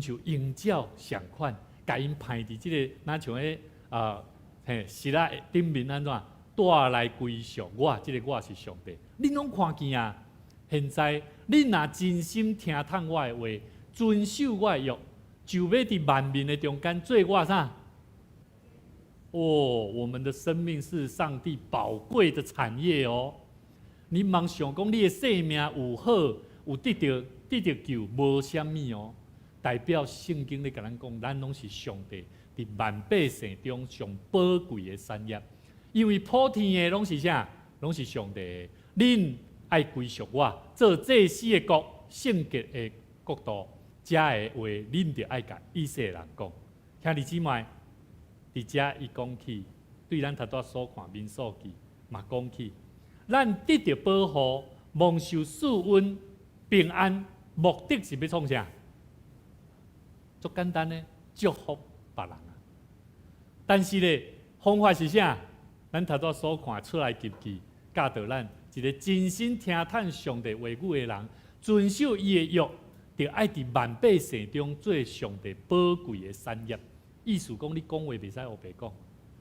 像鷹鳥仝款，共𪜶派佇這個若像彼啊嘿石仔頂面按怎帶來歸屬我，這個我是上帝，恁攏看見啊！現在恁若真心聽從我的話，遵守我的約，就欲佇萬民的中間做我啥？哦，我們的生命是上帝寶貴的產業哦。你毋想講你的生命有好，有得著救，無啥物哦。代表聖經咧共咱講，咱攏是上帝佇萬百姓中上寶貴的產業。因為普天的攏是啥？攏是上帝的。恁愛歸屬我，做祭司的國，聖潔的國度。遮的話，恁著愛共以色列人講。兄弟姊妹，佇遮伊講起，對咱頭拄所看民數記嘛講起，咱得著保護，蒙受賜恩平安，目的是欲創啥？足簡單的，祝福別人啊。但是咧，方法是啥？咱頭拄所看出埃及記，教導咱一個真心聽趁上帝話語的人，遵守伊的約，著愛佇萬百姓中做上帝寶貴的產業。意思講，你講話袂使烏白講，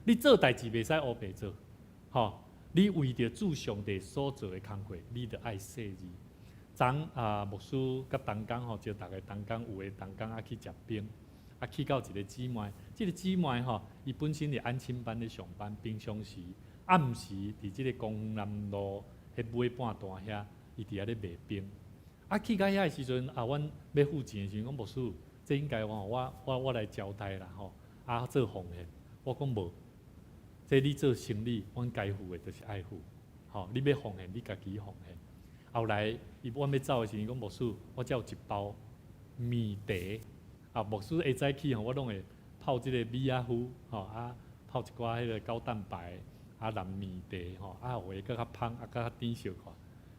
你做代誌袂使烏白做，吼！你為著主上帝所做的工課，你著愛細膩。昨啊，牧師佮同工吼，招逐个同工，有的同工啊去食冰，啊去到一個姊妹，這個姊妹吼，伊本身佇安親班咧上班，平常時暗時佇這個公園南路彼尾半段遐，伊佇遐咧賣冰。啊去到遐的時陣，啊，阮欲付錢的時陣，講牧師，這應該我來招待啦吼，啊做奉獻。我講無，這你做生意，阮該付的就是愛付，吼，你欲奉獻，你家己奉獻。後來，伊阮欲走的時陣，講牧師，我遮有一包麵茶，啊，牧師下早起吼，我攏會泡這個米仔糊，吼啊，泡一寡彼個高蛋白，啊，淋麵茶吼，啊，有的閣較芳，啊，閣較甜小可。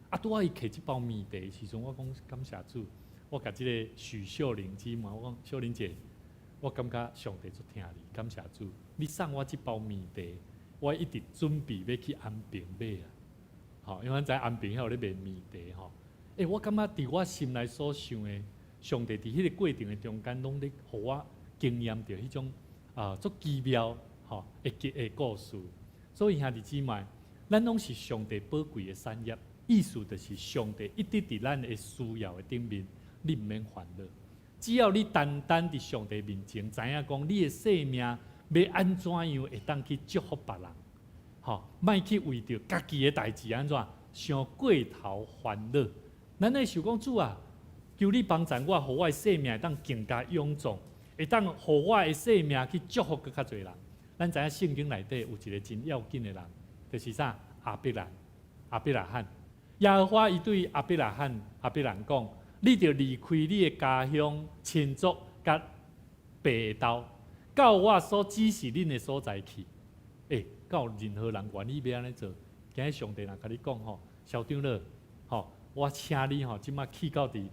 啊，拄仔伊提這包麵茶的時陣，我講感謝主，我共這個許秀玲姊妹，我講秀玲姐，我感覺上帝足疼你，感謝主，你送我這包麵茶，我一直準備欲去安平買啊。吼，因為阮知安平遐有咧賣麵茶吼。欸，我感覺佇我心內所想的，上帝佇彼個過程的中間，攏咧予我經驗著彼種啊足奇妙吼的故事。所以兄弟姊妹，咱攏是上帝寶貴的產業，意思就是上帝一直佇咱的需要的頂面，你毋免煩惱。只要你單單佇上帝面前，知影講你的生命欲按怎樣會當去祝福別人。吼，莫去為著家己的代誌按怎傷過頭煩惱。咱愛想講主啊，求你幫助我，予我的生命會當更加勇壯，會當予我的生命去祝福閣較濟人。咱知影聖經內底有一個真要緊的人，就是啥？亞伯蘭，亞伯拉罕。耶和華伊對亞伯拉罕、亞伯蘭講：你著離開你的家鄉、親族、佮爸的兜，到我所指示恁的所在去。欸，敢有任何人願意欲按呢做？今日上帝若共你講吼，蕭長老，吼，我請你吼，這馬去到佇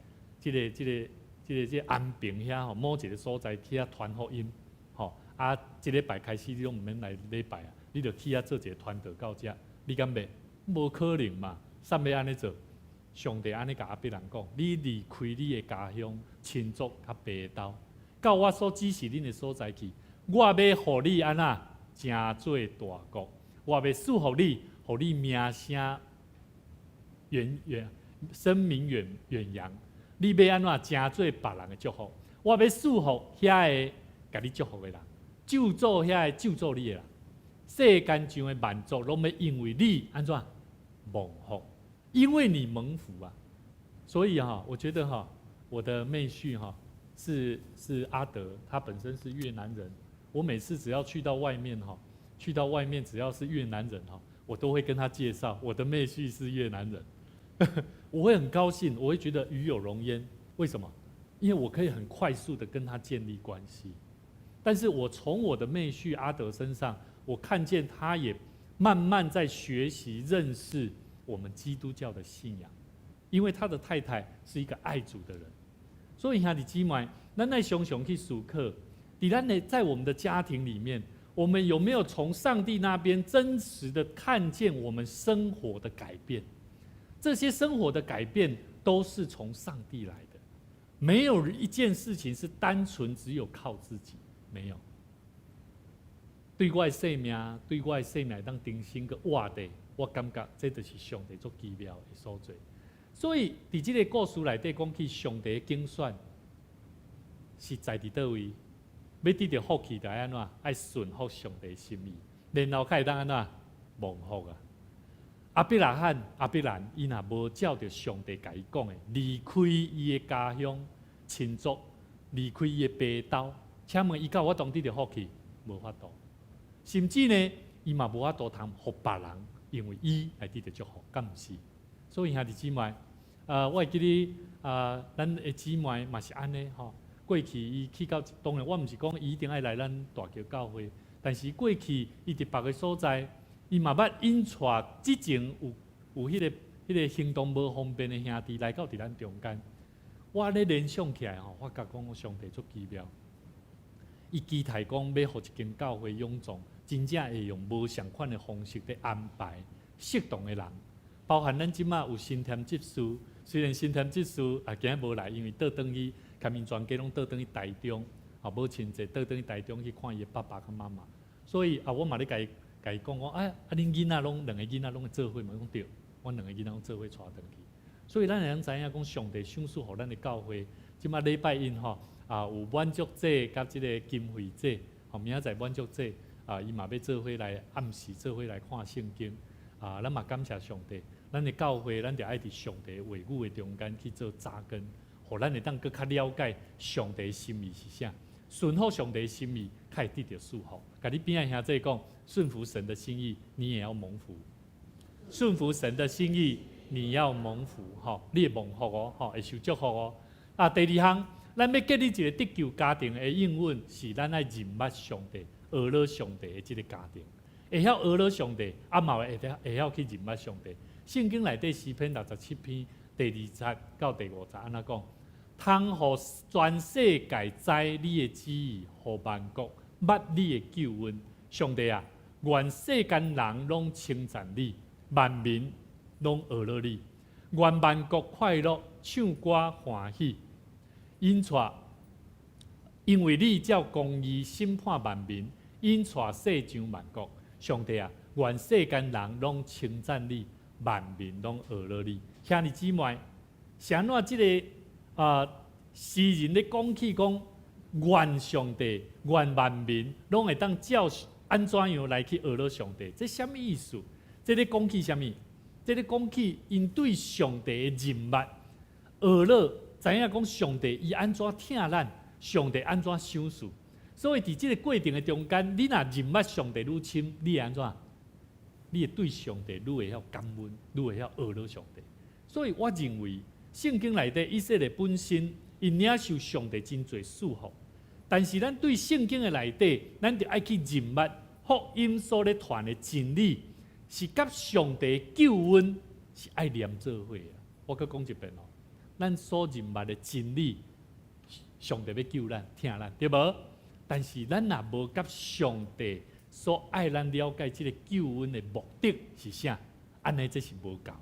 這個、這個、這個、這個安平遐吼，某一個所在去遐傳福音，吼，啊，這禮拜開始你攏毋免來禮拜啊，你著去遐做一個傳道到遮，你敢欲？無可能嘛，啥欲按呢做？上帝按呢共亞伯蘭講：你離開你的家鄉、親族佮爸的兜，到我所指示恁的所在去，我欲予你按怎？成做大國，我欲賜福你，予你名聲遠遠聲名遠遠揚。你欲按怎成做別人的祝福？我欲賜福遐個共你祝福的人，咒詛遐個咒詛你的人。世間上的萬族攏欲因為你按怎蒙福？因為你蒙福啊！所以哈，我覺得哈，我的妹婿哈是阿德，他本身是越南人。我每次只要去到外面哈，去到外面只要是越南人哈，我都會跟他介紹我的妹婿是越南人，我會很高興，我會覺得與有榮焉。為什麼？因為我可以很快速的跟他建立關係。但是我從我的妹婿阿德身上，我看見他也慢慢在學習認識我們基督教的信仰，因為他的太太是一個愛主的人，所以兄弟姊妹，咱愛常常去思考。佇咱的在我們的家庭裡面，我們有沒有從上帝那邊真實的看見我們生活的改變？這些生活的改變都是從上帝來的，沒有一件事情是單純只有靠自己，沒有。對我的生命，對我的生命當重新閣活的，我感覺這就是上帝足奇妙的所在。所以，佇這個故事內底講起上帝的揀選，是在佇佗位？欲得著福氣，就愛按怎？愛順服上帝心意，然後才會當按怎？蒙福啊！亞伯拉罕、亞伯蘭，伊若無照著上帝共伊講的，離開伊的家鄉親族，離開伊的爸兜，請問伊敢有法度得著福氣？無法度。甚至呢，伊嘛無法度通予別人，因為伊來得著祝福，敢毋是？所以兄弟姊妹，我會記得啊，咱的姊妹嘛是按呢吼。過去伊去到，當然我毋是講伊一定愛來咱大橋教會，但是過去伊佇別个所在，伊嘛捌引帶之前有彼個行動無方便的兄弟來到佇咱中間。我按呢聯想起來吼，發覺講上帝足奇妙。伊期待講欲予一間教會勇壯，真正會用無仝款的方式咧安排適當的人，包含咱這馬有新添執事，雖然新添執事啊今仔無來，因為倒轉去，共𪜶全家攏倒轉去台中，啊母親節倒轉去台中去看伊的爸爸佮媽媽，所以啊我嘛咧共伊共伊講講，啊啊恁囡仔攏兩个囡仔攏會做伙無？講對，阮兩个囡仔攏做伙帶轉去，所以咱會通知影講上帝賞賜予咱的教會，這馬禮拜一吼啊有滿足節佮這个金惠節，吼明仔載滿足節啊，伊嘛欲做伙來暗時做伙來看聖經，啊咱嘛感謝上帝，咱的教會咱著愛佇上帝話語的中間去做紮根，予咱會當閣較了解上帝心意是啥，順服上帝心意，才會得著祝福。共你邊仔兄弟講，順服神的心意，你也要蒙福。順服神的心意，你要蒙福，吼，你會蒙福哦，吼，會受祝福哦。啊，第二項，咱欲建立一个得救家庭的應允，是咱愛認捌上帝、學了上帝的這个家庭，會曉學了上帝，啊嘛會會曉去認捌上帝。聖經內底詩篇67篇第二節到第五節按怎講？通予全世界知你的旨意，予萬國捌你的救恩。上帝啊，願世間人攏稱讚你，萬民攏學了你。願萬國快樂，唱歌歡喜。引帶，因為你照公義審判萬民，引帶世上萬國。上帝啊，願世間人攏稱讚你，萬民攏學了你。兄弟姊妹，是按怎這个啊詩人咧講起講，願上帝，願萬民攏會當照按怎樣來去學了上帝？這啥物意思？這咧講起啥物？這咧講起𪜶對上帝的認捌，學了知影講上帝伊按怎疼咱，上帝按怎賞賜。所以佇這个過程的中間，你若認捌上帝愈深，你會按怎？你會對上帝愈會曉感恩，愈會曉學了上帝。所以我認為聖經內底以色列本身，𪜶領受上帝真濟祝福，但是咱對聖經的內底，咱著愛去認捌福音所咧傳的真理，是佮上帝救恩是愛連做伙的。我閣講一遍哦，咱所認捌的真理，上帝欲救咱、疼咱，對無？但是咱若無佮上帝所愛咱了解這个救恩的目的是啥，按呢這是無夠的，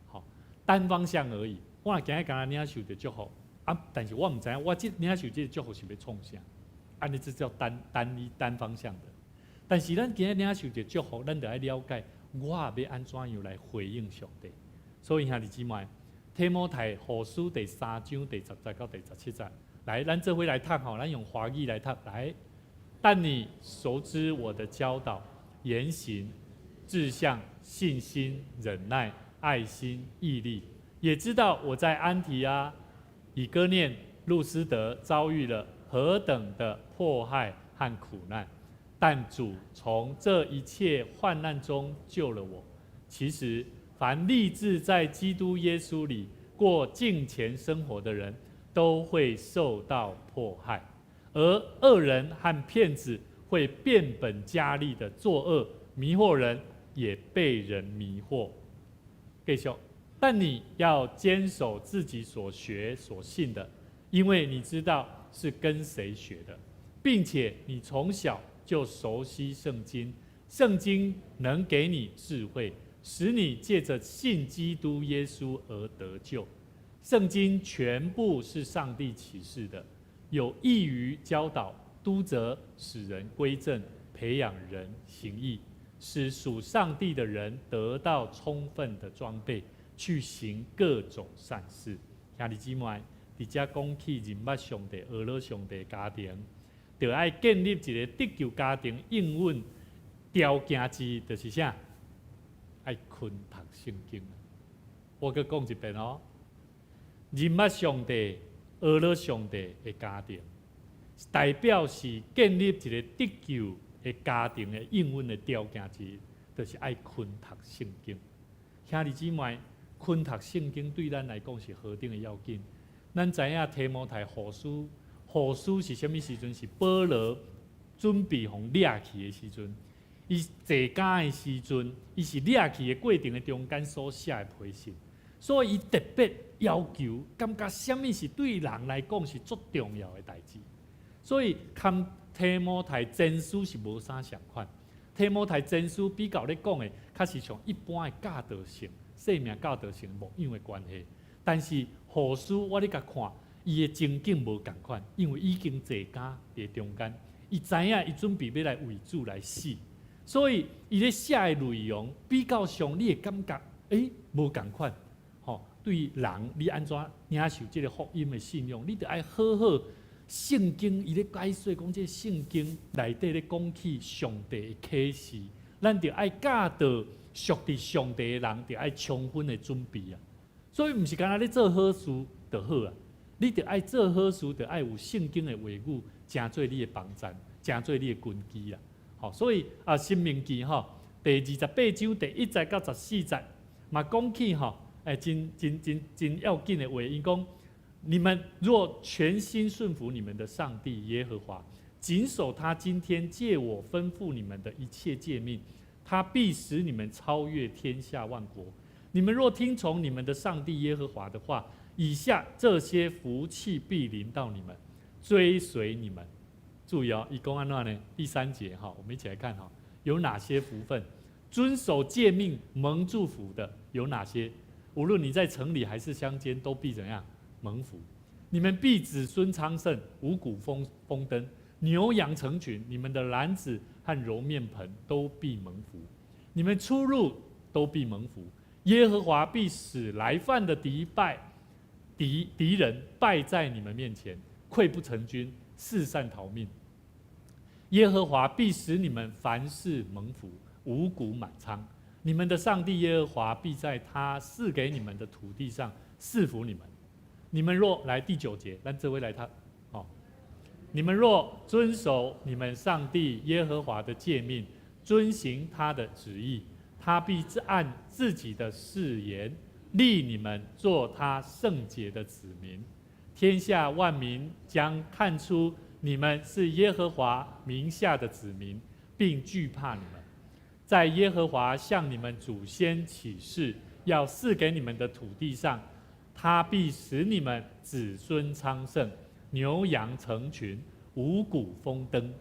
吼，單方向而已。我若今日干焦領受著祝福，啊，但是我毋知影我這領受這个祝福是欲創啥，按呢這叫單單一單方向的。但是咱今日領受著祝福，咱著愛了解我欲按怎樣來回應上帝。所以兄弟姊妹，提摩太後書第三章第十節到第十七節，來，咱做伙來讀吼，咱用華語來讀來。但你熟知我的教導、言行、志向、信心、忍耐、愛心、毅力，也知道我在安提阿、以哥念、路斯德遭遇了何等的迫害和苦難，但主從這一切患難中救了我。其實，凡立志在基督耶穌裡過敬虔生活的人，都會受到迫害。而惡人和騙子會變本加厲的作惡，迷惑人，也被人迷惑。繼續，但你要堅守自己所學所信的，因為你知道是跟誰學的，並且你從小就熟悉聖經，聖經能給你智慧，使你借着信基督耶穌而得救。聖經全部是上帝啟示的，有益於教導、督責、使人歸正、培養人行義，使屬上帝的人得到充分的裝備，去行各種善事。兄弟姊妹，佇遮講起認捌上帝、學了上帝家庭。著愛建立一个得救家庭應允條件之一，就是啥？愛勤讀聖經。我閣講一遍哦，認捌上帝、學了上帝的家庭，代表是建立一个得救的家庭的應允的條件之一，就是愛勤讀聖經。兄弟姊妹，勤讀聖經對咱來講是何等的要緊。咱知影提摩太後書，後書是啥物時陣？是保羅準備予掠去的時陣，伊坐監的時陣，伊是掠去的過程的中間所寫的批信，所以伊特別要求，感覺啥物是對人來講是足重要的代誌。所以，含提摩太前書是無啥仝款。提摩太前書比較咧講的，較是像一般的教導性、生命教導性牧養的關係。但是後書我咧共看，伊的情景無仝款，因為已經坐監佇中間，伊知影伊準備欲來為主來死，所以伊咧寫的內容比較上，你會感覺無仝款。吼，對人你按怎領受這个福音的信仰，你著愛好好聖經，伊咧解說講，這个聖經內底咧講起上帝的啟示，咱著愛教導屬佇上帝的人，著愛充分的準備啊。所以毋是干焦咧做好事就好啊，你著愛做好事，著愛有聖經的話語，成做你的幫贊，成做你的根基啦。吼，所以啊，《申命記》吼第28章第1節到14節嘛講起吼，真真真真要緊的話，伊講：你們若全心順服你們的上帝耶和華，謹守他今天藉我吩咐你們的一切誡命，他必使你們超越天下萬國。你們若聽從你們的上帝耶和華的話，以下這些福氣必臨到你們，追隨你們。注意哦，伊講按怎呢？第三節哈，我們一起來看哈，有哪些福分？遵守誡命蒙祝福的有哪些？無論你在城裡還是鄉間，都必怎樣？蒙福。你們必子孫昌盛，五穀豐登，牛羊成群，你們的籃子和揉麵盆都必蒙福。你們出入都必蒙福。耶和華必使來犯的敵敗敵敵人敗在你們面前，潰不成軍，四散逃命。耶和華必使你們凡事蒙福，五穀滿倉。你們的上帝耶和華必在他賜給你們的土地上賜福你們。你們若來第九節，咱這位來他，哦，你們若遵守你們上帝耶和華的誡命，遵行他的旨意，他必按自己的誓言立你們做他聖潔的子民。天下萬民將看出你們是耶和華名下的子民，並懼怕你們。在耶和華向你們祖先起誓要賜給你們的土地上，他必使你們子孫昌盛，牛羊成群，五穀豐登。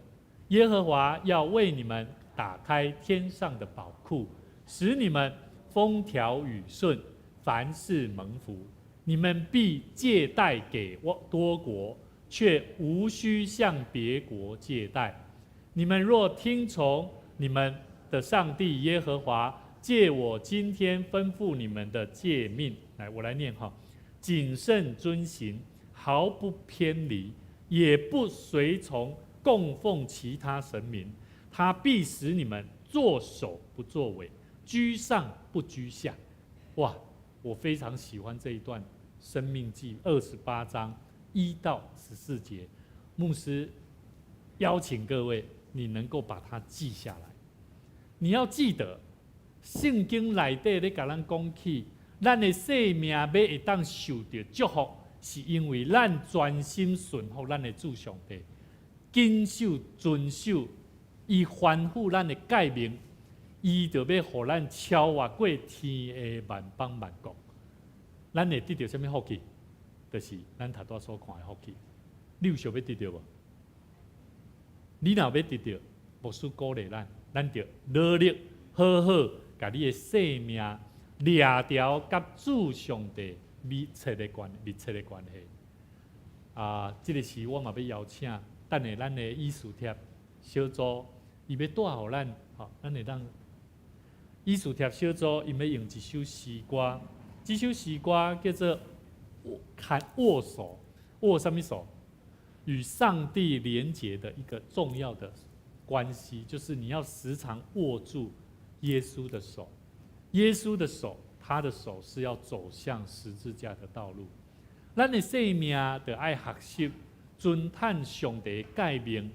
耶和華要為你們打開天上的寶庫，使你們風調雨順，凡事蒙福。你們必借貸給多國，卻無需向別國借貸。你們若聽從你們的上帝耶和華藉我今天吩咐你們的誡命，來，我來念哈，謹慎遵行，毫不偏離，也不隨從供奉其他神明，他必使你們作首不作尾，居上不居下。哇，我非常喜歡這一段《申命記》28章1到14節。牧師邀請各位，你能夠把它記下來。你要記得，聖經內底咧共咱講起，咱的生命欲會當受著祝福，是因為咱專心順服咱的主上帝，謹守遵守伊吩咐咱的誡命，伊就欲予咱超越過天下萬邦萬國。咱會得著啥物福氣？就是咱頭拄仔所看的福氣。你有想欲得著無？你若欲得著，牧師鼓勵咱，咱著努力好好共你的生命掠牢佮主上帝密切的關係。啊，這个時我嘛欲邀請，等下咱的以斯帖小組，伊欲帶予咱，吼，咱會當以斯帖小組，𪜶欲用一首詩歌，這首詩歌叫做握牽握手，握啥物手？與上帝連結的一個重要的關係，就是你要時常握住耶穌的手。耶穌的手，他的手是要走向十字架的道路。咱的生命著愛學習遵趁上帝誡命，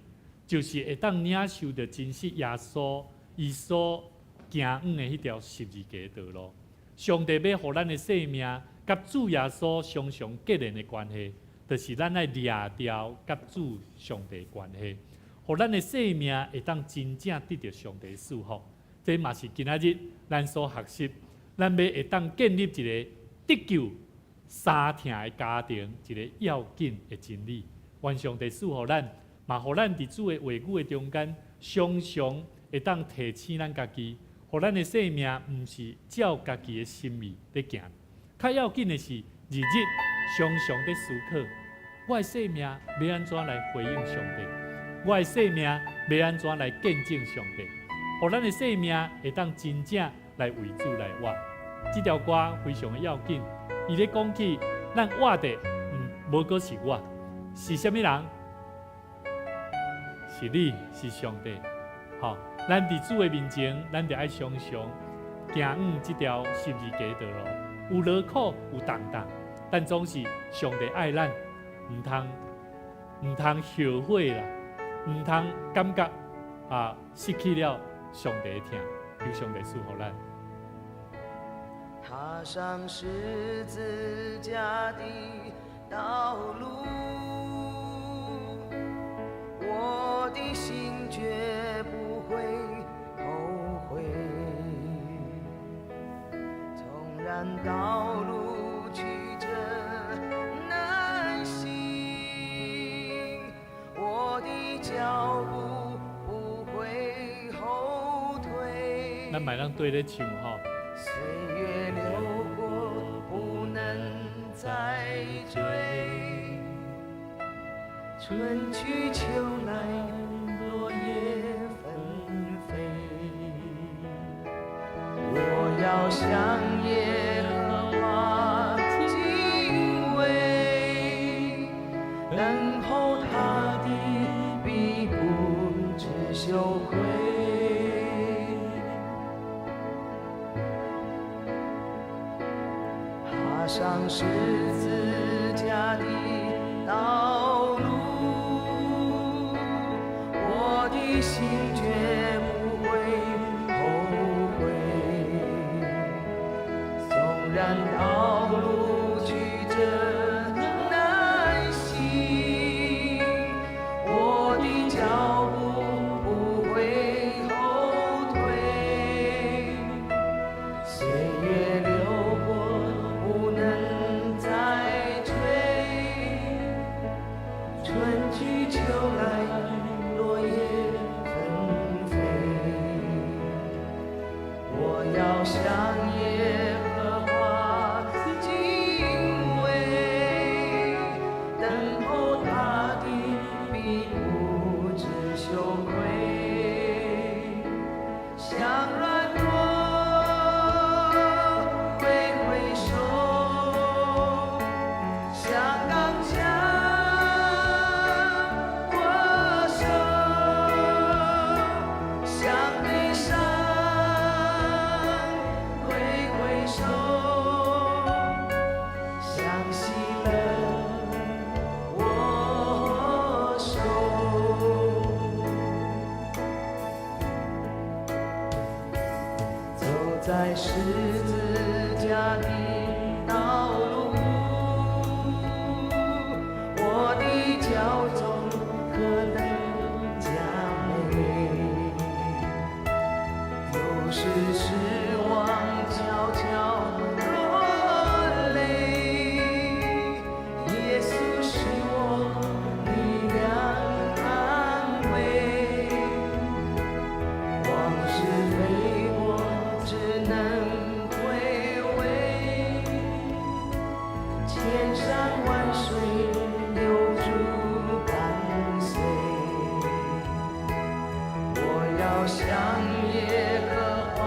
就是會當領受著真實耶穌伊所行往的彼條十字架道路。上帝欲予咱的生命佮主耶穌常常結連的關係，就是咱愛掠牢佮主上帝關係，予咱的生命會當真正得著上帝賜福。這嘛是今仔日咱所學習，咱欲會當建立一個得救相疼的家庭，一個要緊的真理。願上帝賜予咱，嘛予咱佇主的話語的中間，常常會當提醒咱家己，予咱的生命毋是照家己的心意咧行，較要緊的是日日常常咧思考，我的生命欲按怎來回應上帝？我的生命欲按怎來見證上帝？予咱的生命會當真正來為主來活。這條歌非常的要緊，伊咧講起咱活的，無閣是我，是啥物人？是你，是上帝。吼，咱佇主的面前，咱著愛常常行往這條十字架道路，有勞苦，有重擔，但總是上帝愛咱，毋通後悔啦，毋通感覺啊失去了上帝的疼，求上帝賜予咱。踏上十字架的道路，我的心絕不會後悔。縱然道路曲折難行，我的腳步不會後退。咱嘛會當綴咧唱吼。歲月流過，不能再追。春去秋來，落葉紛飛。我要向耶和華敬畏，等候他的必不致羞愧。踏上十字架的道路，我的心絕不會後悔。縱然道路曲折難行，我的腳步不會後退。歲月流過，不能再追。春去秋來，落葉紛飛。我要向耶和華敬畏，等候他的必不致羞愧。向軟弱揮揮手，向剛強握手，向悲傷揮揮手，向喜樂握手。走在十字架的道路，我的腳蹤何等佳美。有時失望悄悄落淚，耶穌是我力量安慰。往事飛過，只能回味。千山萬水有主伴隨。我要向耶和華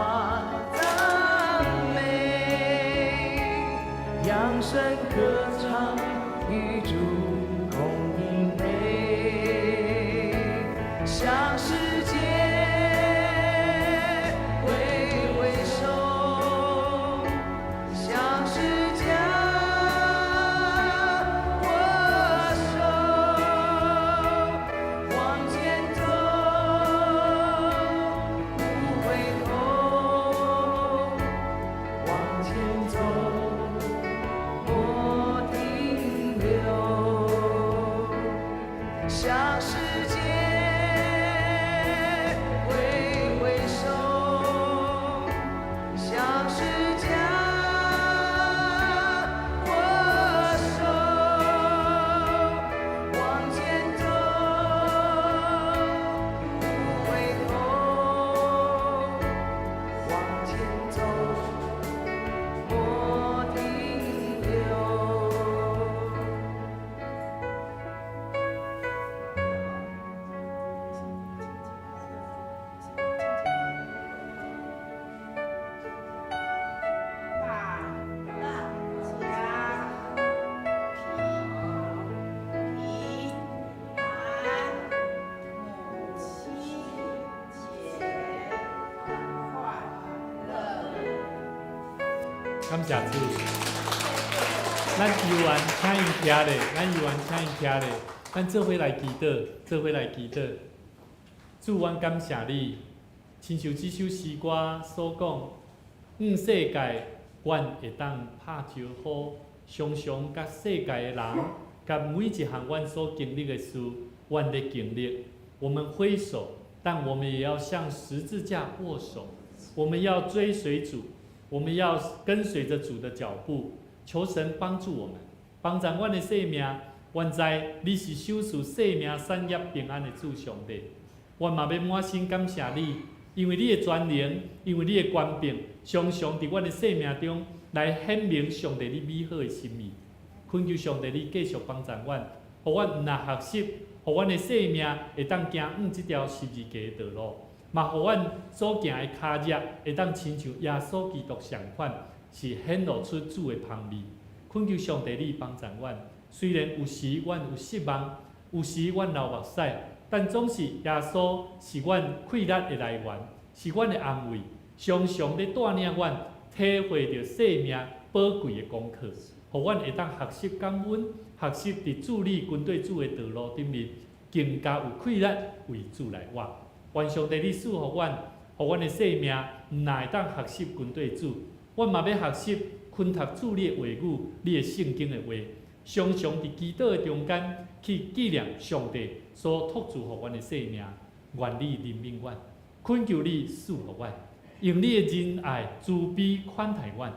向世界揮揮手，向十架握手，往前走，不回頭，往前走，莫停留。大家平平安，母親節快樂！感謝主。咱猶原請𪜶徛咧，咱猶原請𪜶徛咧，咱做伙來祈禱，做伙來祈禱。主，阮感謝你，親像這首詩歌所講，向世界，阮會當拍招呼，常常佮世界的人，佮每一項阮所經歷的事，阮咧經歷。我們揮手，但我們也要向十字架握手。我們要追隨主，我們要跟隨着主的腳步，求神幫助我們，幫助阮的生命。阮知你是賞賜生命、產業平安的主上帝。阮嘛欲滿心感謝你，因為你的全能，因為你的權柄，常常佇阮的生命中來顯明上帝你美好的心意。懇求上帝你繼續幫助阮，予阮毋但學習，予阮的生命會當行往這條十字架的道路，嘛予阮所行的跤跡會當親像耶穌基督相款，是顯露出主的芳味。懇求上帝你幫助阮，雖然有時阮有失望，有時阮流目屎，但總是耶穌是阮氣力的來源，是阮的安慰，常常咧帶領阮體會著生命寶貴的功課，予阮會當學習感恩，學習佇主你跟綴主的道路頂面，更加有氣力為主來活。願上帝你賜予阮，予阮的生命毋但會當學習跟綴主，阮嘛欲學習熏讀主你的話語，你的聖經的話，常常佇祈禱的中間去紀念上帝所託付予阮的生命。願你憐憫阮，懇求你賜予阮，用你的仁愛慈悲款待阮，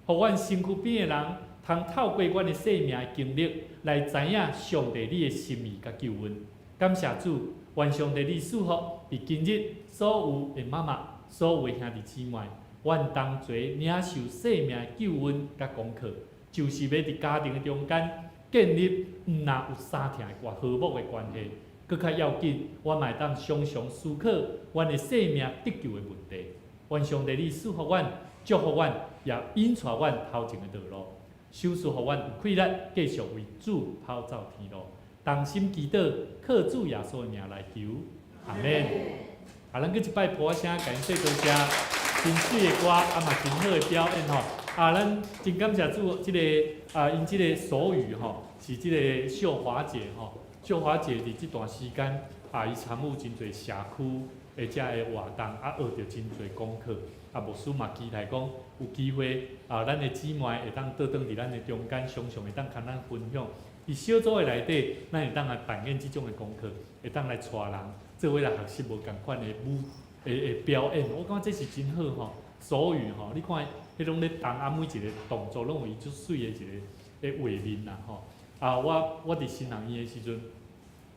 予阮身軀邊的人通透過阮的生命的經歷來知影上帝你的心意佮救恩。感謝主，願上帝你賜福佇今日所有的媽媽、所有的兄弟姊妹，阮同齊領受生命的救恩佮功課，就是欲佇家庭的中間建立毋但有相疼的和睦的關係，閣較要緊，阮嘛會當常常思考阮的生命得救的問題。願上帝你賜福阮，祝福阮，也引帶阮頭前的道路，賞賜予阮有氣力，繼續為主跑走天路。同心祈禱，靠主耶穌的名來求，阿門。啊，咱閣一擺噗仔聲，共𪜶說多謝，真媠的歌，啊嘛真好的表演吼。啊，咱真感謝主，這个啊，𪜶這个手語吼，是這个秀華姐吼。秀華姐佇這段時間啊，伊參與真濟社區的遮个活動，啊，學著真濟功課。啊，牧師嘛期待講有機會啊，咱的姊妹會當倒轉佇咱的中間，常常會當共咱分享。佇小組的內底，咱會當來扮演這種的功課，會當來帶人做伙來學習無仝款的舞的的表演。我感覺這是真好吼，手語吼，你看彼攏咧動啊，每一个動作攏有伊足媠的一个的畫面啦吼。啊，我佇新人院的時陣，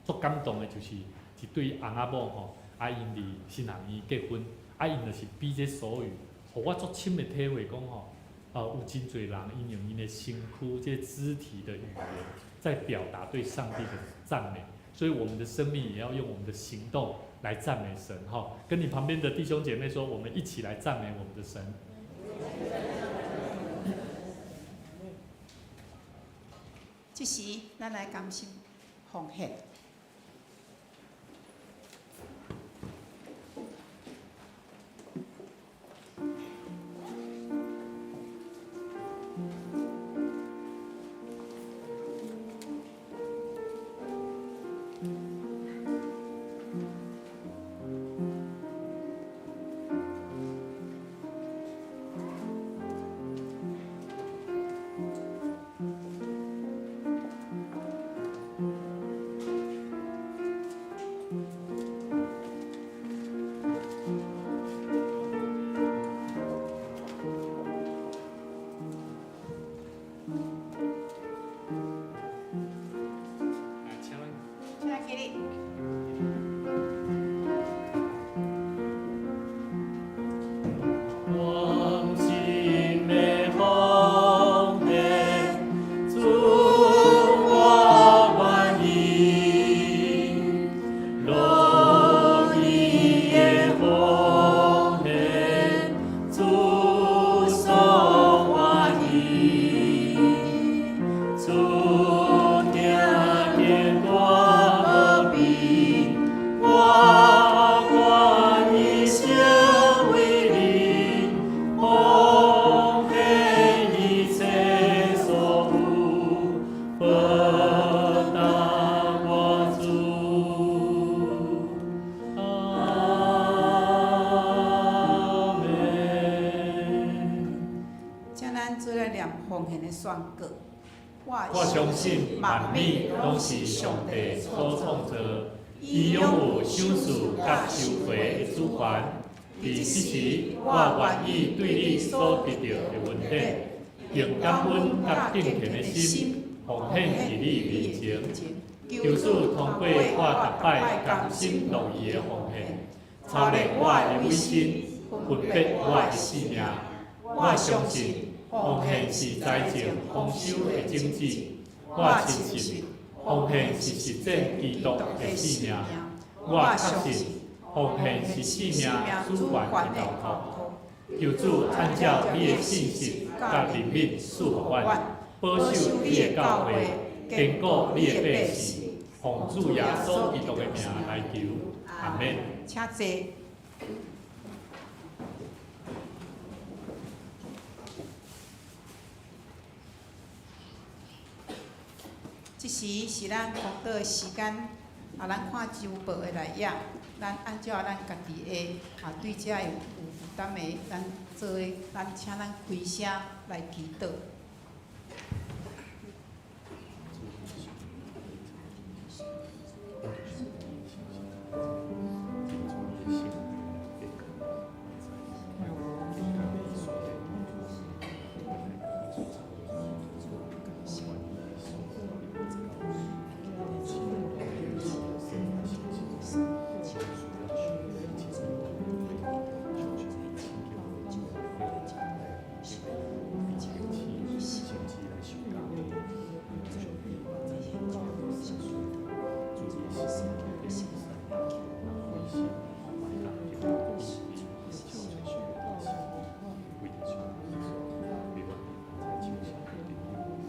足感動的就是一對翁仔某吼，啊，𪜶佇新人院結婚，啊，𪜶就是比這手語，予我足深的體會講吼，啊，有真濟人𪜶用𪜶的身軀、這肢體的語言，在表達對上帝的讚美，所以我們的生命也要用我們的行動來讚美神哈。跟你旁邊的弟兄姐妹說，我們一起來讚美我們的神。這時，咱來甘心奉獻。起立。甘心的奉献，主我愿意，乐意的奉献，主所欢喜，主听见我无比，我愿意成为你。奉献一切所有，报答我主。阿們。請咱做來念奉獻的宣告。我相信萬物攏是上帝所創造，伊擁有賞賜佮收回的主權。佇這時，我願意對你所得著的恩典，用感恩佮敬虔的心，奉獻佇你面前。求主通過我逐擺甘心樂意的奉獻，操練我的委身，分別我的性命。我相信奉獻是財政豐收的種子。我深信奉獻是實踐基督的使命。我確信奉獻是生命主權的交託。求主按照你的信實佮憐憫賜予阮，保守你的教會，堅固你的百姓。奉主耶穌基督的名來求，阿們。請坐。這時是咱祈禱的時間，啊，咱看周報的內頁，咱按照咱家己的啊，對這有負擔的，咱做的，咱請咱開聲來祈禱。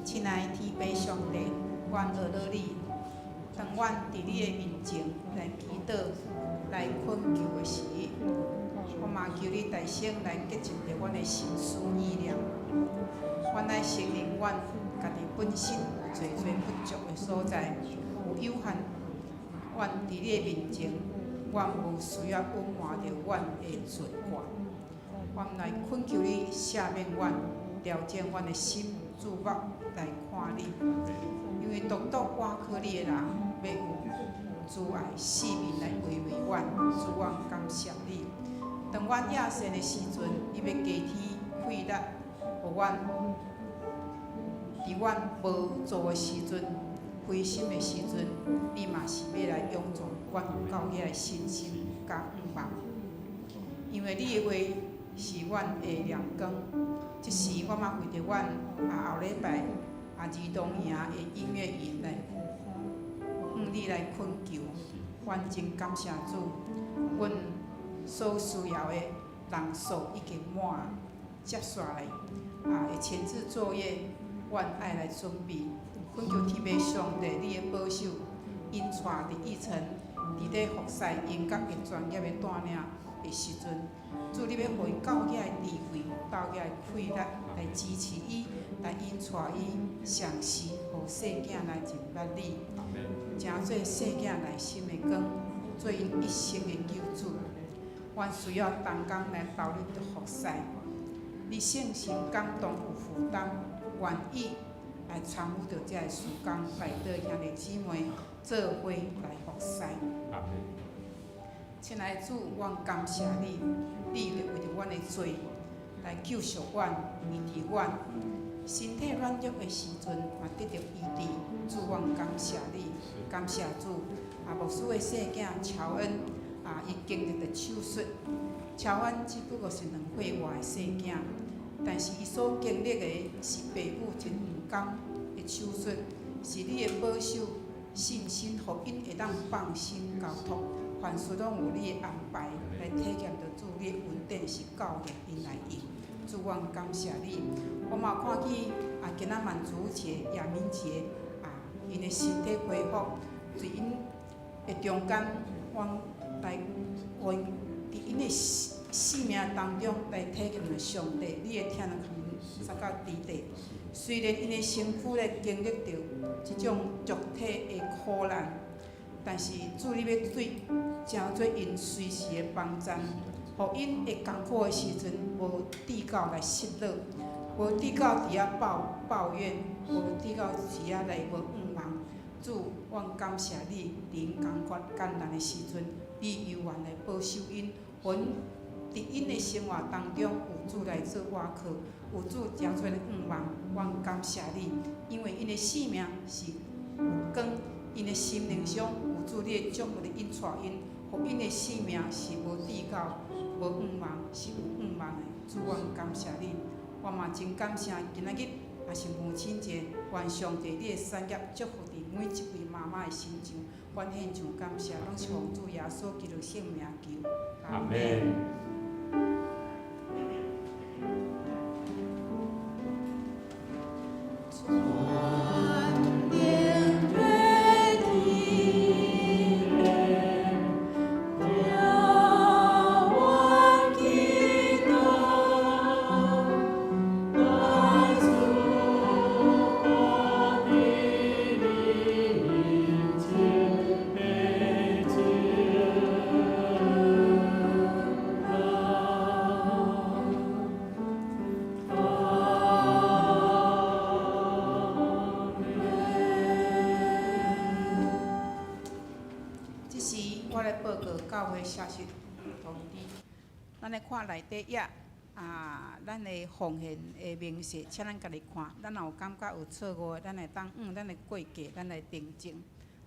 親愛的天父上帝，阮阿羅你，當阮佇你的面前來祈禱、來懇求的時，我嘛求你代先來潔淨著阮的心思意念。阮愛承認阮家己本身有濟濟不足的所在，有有限。阮佇你的面前，阮無需要隱瞞著阮的罪過。阮來懇求你赦免阮，調整阮的心，注目來看你。因為獨獨倚靠你的人，欲有慈愛四面來圍圍阮，主，阮感謝你。當阮野性的時陣，你欲加添氣力，予阮佇阮無助的時陣、灰心的時陣，你嘛是欲來勇壯阮有夠額的信心佮向望。因為你的話是阮的亮光。這時我嘛為著阮啊後禮拜啊兒童營的音樂營來向你來懇求，阮真感謝主，阮所需要的人數已經滿，接紲來啊的前置作業，阮愛來準備。懇求天父上帝，你的保守，𪜶帶佇義成，佇咧服侍音樂的專業的帶領的時陣，主你欲予伊夠額的智慧，夠額的氣力來支持伊，來引帶伊嘗試，予細囝來認捌你，成做細囝內心的光，做𪜶一生的救主。阮需要同工來投入著服侍，你聖神感動有負擔，願意來參與著這个事工，代禱兄弟姊妹做伙來服侍。親愛的主，阮感謝你，你就為著阮的罪來救贖阮，醫治阮，身體軟弱的時陣嘛得著醫治。主，阮感謝你，感謝主。啊，牧師的細囝喬恩啊，伊經歷著手術。喬恩只不過是2歲外的細囝，但是伊所經歷的是父母真毋甘的手術，是你的保守信心，予𪜶會當放心交託，凡事攏有你的安排，來體驗著主你的恩典是夠力𪜶來用。主，阮感謝你。我嘛看見啊，今仔滿足節、亞明節啊，𪜶的身體恢復，對𪜶的中間，阮來阮佇𪜶的生命當中來體驗著上帝，你的疼來共𪜶殺到佇底。雖然𪜶的身軀咧經歷著這種肉體的苦難，但是主你欲對成做𪜶隨時的幫贊，予𪜶會艱苦的時陣無至到來失落，無至到佇遐抱抱怨，無至到佇遐來無向望。主，阮感謝你，佇𪜶艱苦艱難的時陣，你猶原來保守𪜶，阮佇𪜶的生活當中有主來做倚靠，有主成做的向望，阮感謝你，因為𪜶的生命是有光，𪜶的心靈上有主你的祝福咧引帶𪜶，予𪜶的生命是無至到無向望，是有向望的。主，阮感謝你，我嘛真感謝今仔日也是母親節，願上帝你的產業祝福佇每一位媽媽的身上，阮獻上感謝，攏是奉主耶穌基督聖名求。阿們。這時，我來報告教會消息通知。咱來看內底頁啊，咱的奉獻的明細，請咱家己看。咱若有感覺有錯誤的，咱會當按咱的過價，咱來訂正。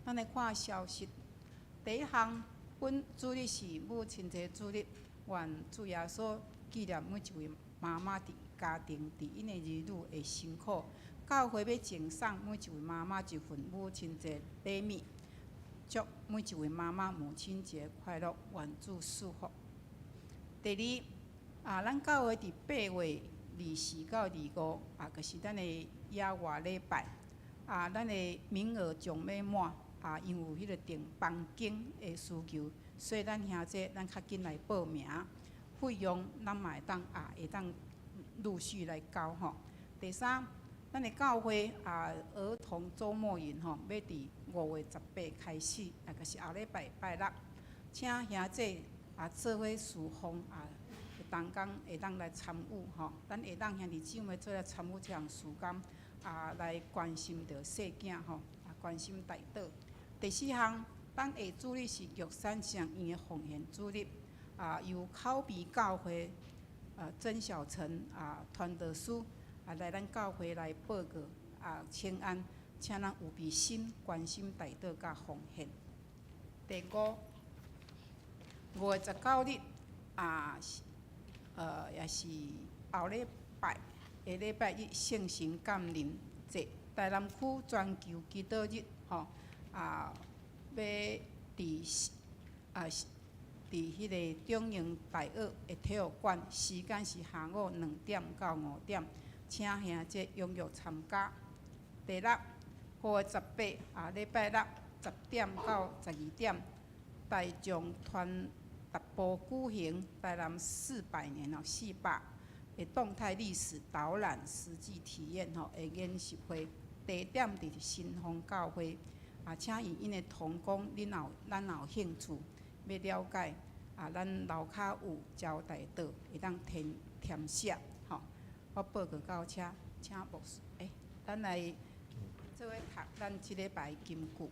咱來看消息，第一項，本主日是母親節主日，願主耶穌紀念每一位媽媽佇家庭、佇𪜶的兒女的辛苦。教會欲贈送每一位媽媽一份母親節禮物。祝每一位媽媽母親節快樂，願主賜福。第二，啊，咱教會佇8月24到25，啊，就是咱的野外禮拜，啊，咱的名額將欲滿，啊，因為有彼個訂房間的需求，所以咱兄弟咱較緊來報名，費用咱嘛會當啊，會當陸續來交吼。第三，咱的教會啊，兒童週末營吼，欲佇5月18開始，啊，就是後禮拜拜六，請兄弟啊做伙侍奉啊，同工會當來參與吼，咱會當兄弟姊妹做來參與這項事工，啊，來關心著細囝吼，啊，關心代禱。第四項，咱下主日是玉山聖院的奉獻主日，啊，由口鼻教會啊曾小成啊傳道師啊來咱教會來報告啊請安，請咱預備心關心代禱佮奉獻。第五，5月19日啊，也是後禮拜下禮拜一聖神降臨節，台南區全球祈禱日吼啊，欲佇啊佇彼個中營大學的體育館，時間是下午2點到5點，請兄弟踴躍參加。第六，5月18啊，禮拜六10點到12點，大眾團踏步舉行台南400年哦，四百的動態歷史導覽實際體驗吼的研習會，地點佇新豐教會。啊，請𪜶𪜶的同工，恁若有咱若有興趣欲了解，啊，咱樓跤有招待桌，會當填填寫吼。我報告到遮，請牧師，咱來做伙讀咱這禮拜金句。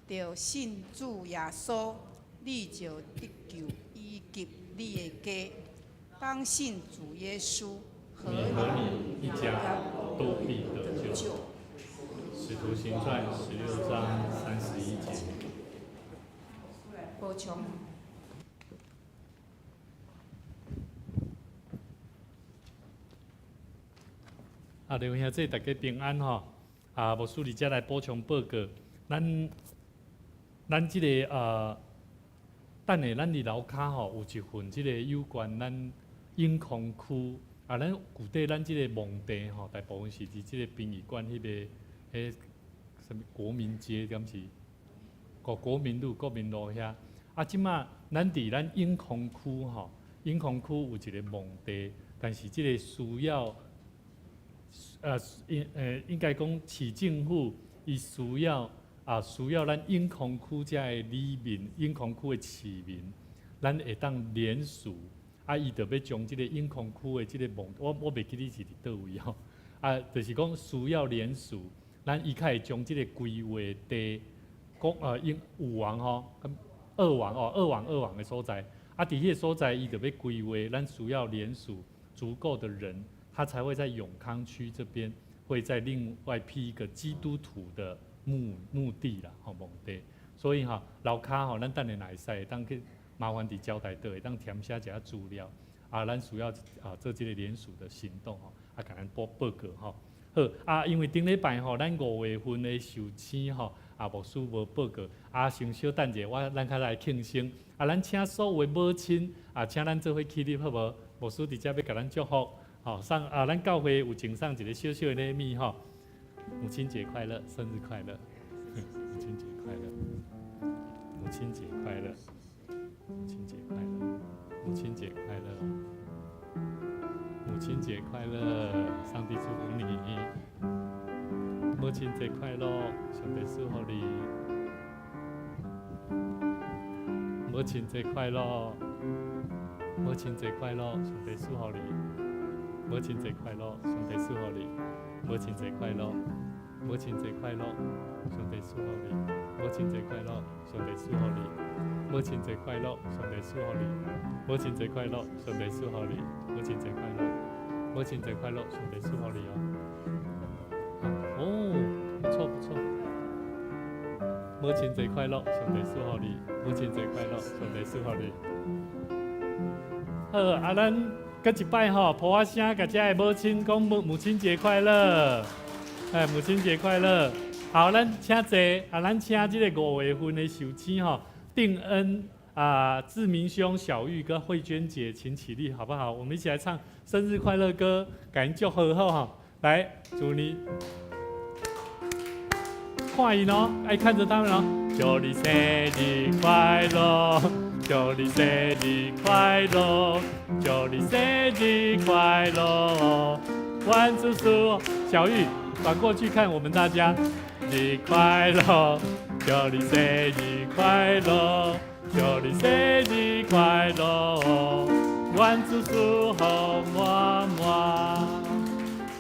著信主耶穌，你就得救，以及你的家。當信主耶穌，你和你一家都必得救。使徒行傳16章31節。補充。啊，弟兄姊妹，大家平安吼！啊，牧師佇遮來補充報告，咱咱這个等下咱佇樓跤吼有一份這个有關咱永康區啊，咱舊底咱這个墓地吼，大部分是佇這個殯儀館彼个彼啥物國民街，敢是？國國民路、國民路遐。啊，這馬咱佇咱永康區吼，永康區有一个墓地，但是這个需要。應應該講市政府伊需要啊，需要咱永康區遮的里民、永康區的市民，咱會當聯署啊，伊就欲將這个永康區的這个墓，我我袂記得是佇佗位吼，啊，就是講需要聯署，咱伊較會將這个規劃地，講永五王吼，二王哦，二王二王的所在，啊，佇彼个所在伊就欲規劃，咱需要聯署足夠的人。他才會在永康區這邊，會再另外闢一個基督徒的墓墓地啦，吼墓地。所以吼，樓跤吼，咱等下若會使會當去麻煩佇招待桌會當填寫一下資料，啊，咱需要啊做這个聯署的行動吼，啊，共咱報報告吼。好，啊，因為頂禮拜吼，咱五月份的壽星吼，啊，牧師無報告，啊，先小等者，我咱較來慶生，啊，咱請所有的母親啊，請咱做伙起立好無？牧師佇遮欲共咱祝福。好，上啊，咱教會有贈送一个小小的禮物吼，母親節快樂，生日快樂，母親節快樂，母親節快樂，母親節快樂，母親節快樂，母親節快樂，上帝祝福你，母親節快樂，上帝祝福你，母親節快樂，母親節快樂，上帝祝福你。母親節快樂，上帝祝福你。母親節快樂，母親節快樂，上帝祝福你。母親節快樂，上帝祝福你。母親節快樂，上帝祝福你。母親節快樂，上帝祝福你。母親節快樂，母親節快樂，上帝祝福你哦。哦，不錯不錯。母親節快樂，上帝祝福你。母親節快樂，上帝祝福你。好，啊，咱。閣一擺吼，噗仔聲，共遮的母親講母母親節快樂，哎，母親節快樂。好，咱請坐，啊，咱請這个五月份的壽星吼，定恩啊，志明兄、小玉跟慧娟姐，請起立，好不好？我們一起來唱生日快樂歌，共𪜶祝賀好吼。來，祝你，看𪜶哦，愛看著他們哦。祝你生日快樂，祝你生日快樂，祝你生日快樂。萬祝福，小玉轉過去看我們大家，日快樂，祝你生日快樂，祝你生日快樂，願主賜福滿滿。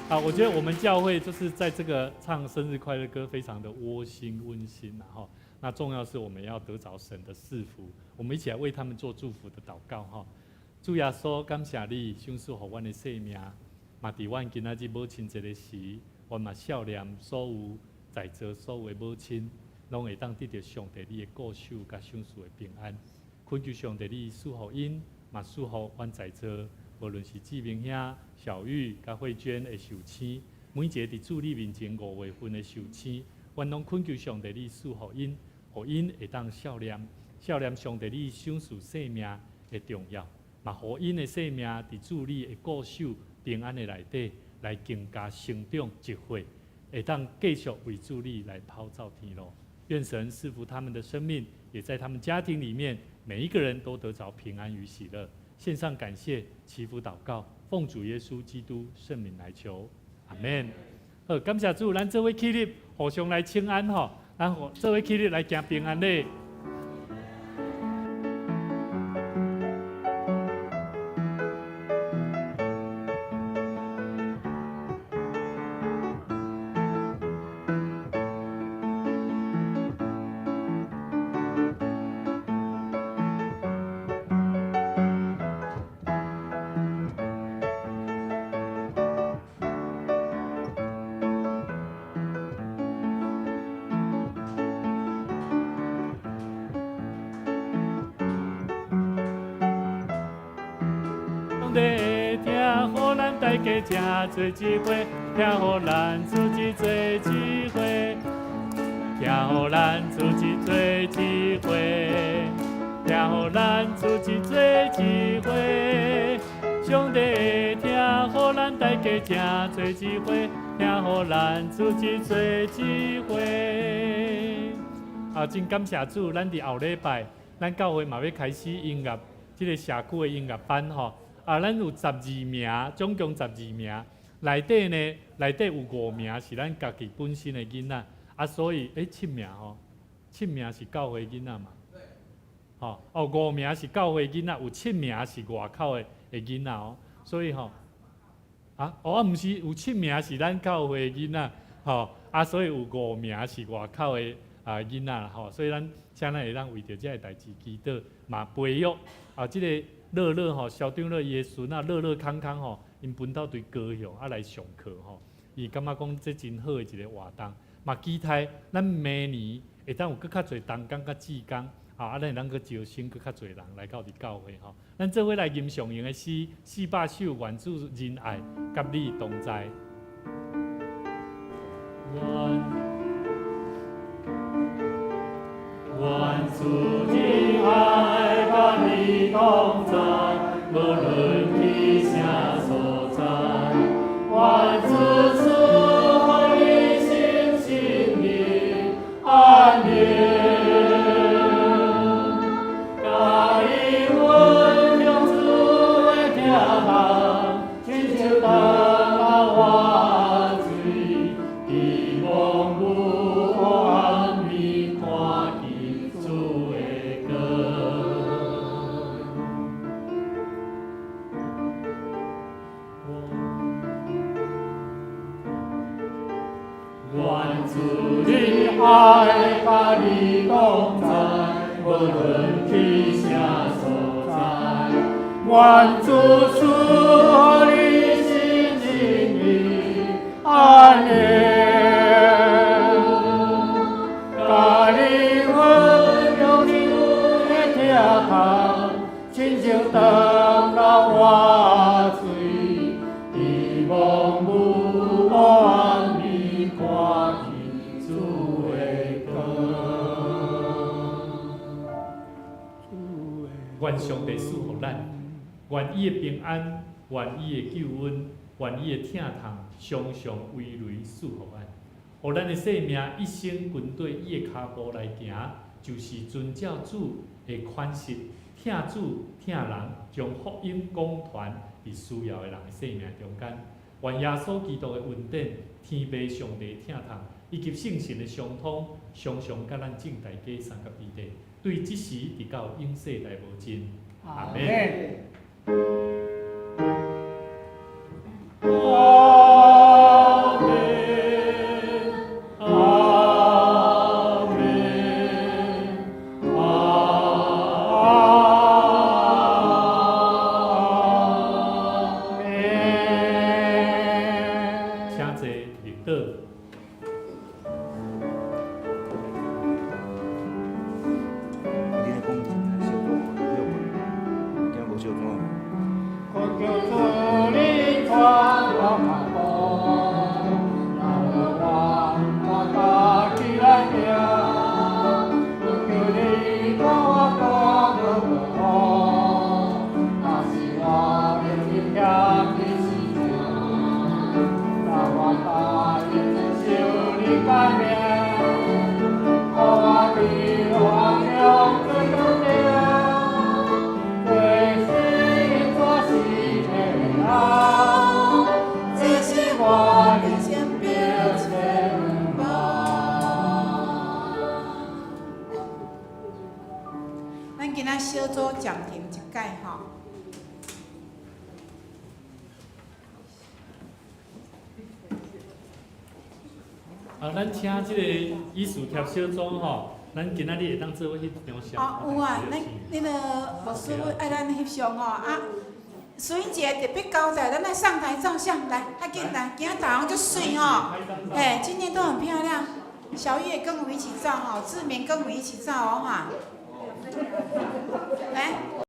啊，我覺得我們教會就是在這個唱生日快樂歌，非常的窩心溫馨，然後那重要是我們要得著神的賜福，我們一起來為他們做祝福的禱告哈。主耶穌，感謝你賞賜予阮的生命，嘛佇阮今仔日母親節的時，阮嘛數念所有在座所有的母親，攏會當得著上帝你的顧守佮賞賜的平安。懇求上帝你賜予𪜶，嘛賜予阮在座，無論是志明兄、小玉佮慧娟的壽星，每一个佇主你面前五月份的壽星，阮攏懇求上帝你賜予𪜶，予𪜶會當數念，數念上帝你賞賜生命的重要，嘛予𪜶的生命佇主你的顧守平安的內底，來更加成長積歲，會當繼續為主你來跑走天路。願神賜福他們的生命，也在他們家庭裡面，每一個人都得著平安與喜樂。獻上感謝，祈福禱告，奉主耶穌基督聖名來求，阿門。好，感謝主，咱做伙起立，互相來請安吼，咱做伙起立來行平安禮。上帝會疼，予咱大家誠濟機會，疼予咱自己做機會，疼予咱自己做機會，疼予咱自己做機會。上帝會疼，予咱大家誠濟機會，疼予咱自己做機會。啊，真感謝主，咱佇後禮拜，咱教會嘛欲開始音樂，這个社區的音樂班吼。啊，咱有十二名，總共十二名。內底呢，內底有五名是咱家己本身的囡仔，啊，所以七名吼，七名是教會囡仔嘛。吼，哦，五名是教會囡仔，有七名是外口的囡仔哦。所以吼，啊，哦，啊，毋是，有七名是咱教會的囡仔，吼，啊，所以有五名是外口的囡仔啦吼，所以咱請咱會當為著這个代誌祈禱，嘛培育啊，這个樂樂吼，蕭長樂伊的孫仔樂樂康康吼，𪜶分到佇高雄啊來上課吼，伊感覺講這真好的一个活動，嘛期待咱明年會當有閣較濟同工佮志工，啊，咱會當閣招新閣較濟人來到佇教會吼。咱做伙來吟上用的詩400首，願主仁愛佮你同在。願主仁愛佮你同在，無論去啥所在。願主賜予你心心靈安寧，佮你分享主的疼痛，親像當仔活水，伫茫無暗暝看見主的光。願主仁愛佮你同在，無論去啥所在。願主賜予你心靈安寧，佮你分享主的疼痛，親像當老活水，伫茫無暗暝看見主的光。願上帝賜予咱，願伊的平安，願伊的救恩，願伊的疼痛，常常為雷賜予咱，予咱的生命一生跟綴伊的跤步來行，就是遵照主的款式，疼主疼人，將福音廣傳佇需要的人的生命中間。願耶穌基督的恩典、天父上帝疼痛，以及聖神的相通，常常佮咱眾大家三甲彼得，對這時直到永世代無盡。阿們。阿們，阿們，阿們。請坐，入座。你咧講小可休困，驚無小怎？懇求主你帶我腳步，讓我家己來行。懇求你帶我過個無路，若是我面臨險的時陣，讓我答應遵守你誡命，予我佇黑暗中做光明，做死做死的人，這是我人生必前望。咱今仔小組暫停一擺吼。啊，咱請這个以事貼小組吼，咱今仔日會當做伙翕一張相。哦，有啊，咱那个牧師愛咱翕相吼啊。淑英姐特別交代，咱來上台照相，來，較緊來，今仔大家足媠吼，嘿，今天都很漂亮。小玉也跟我們一起照吼，志明跟我們一起照哦哈。來。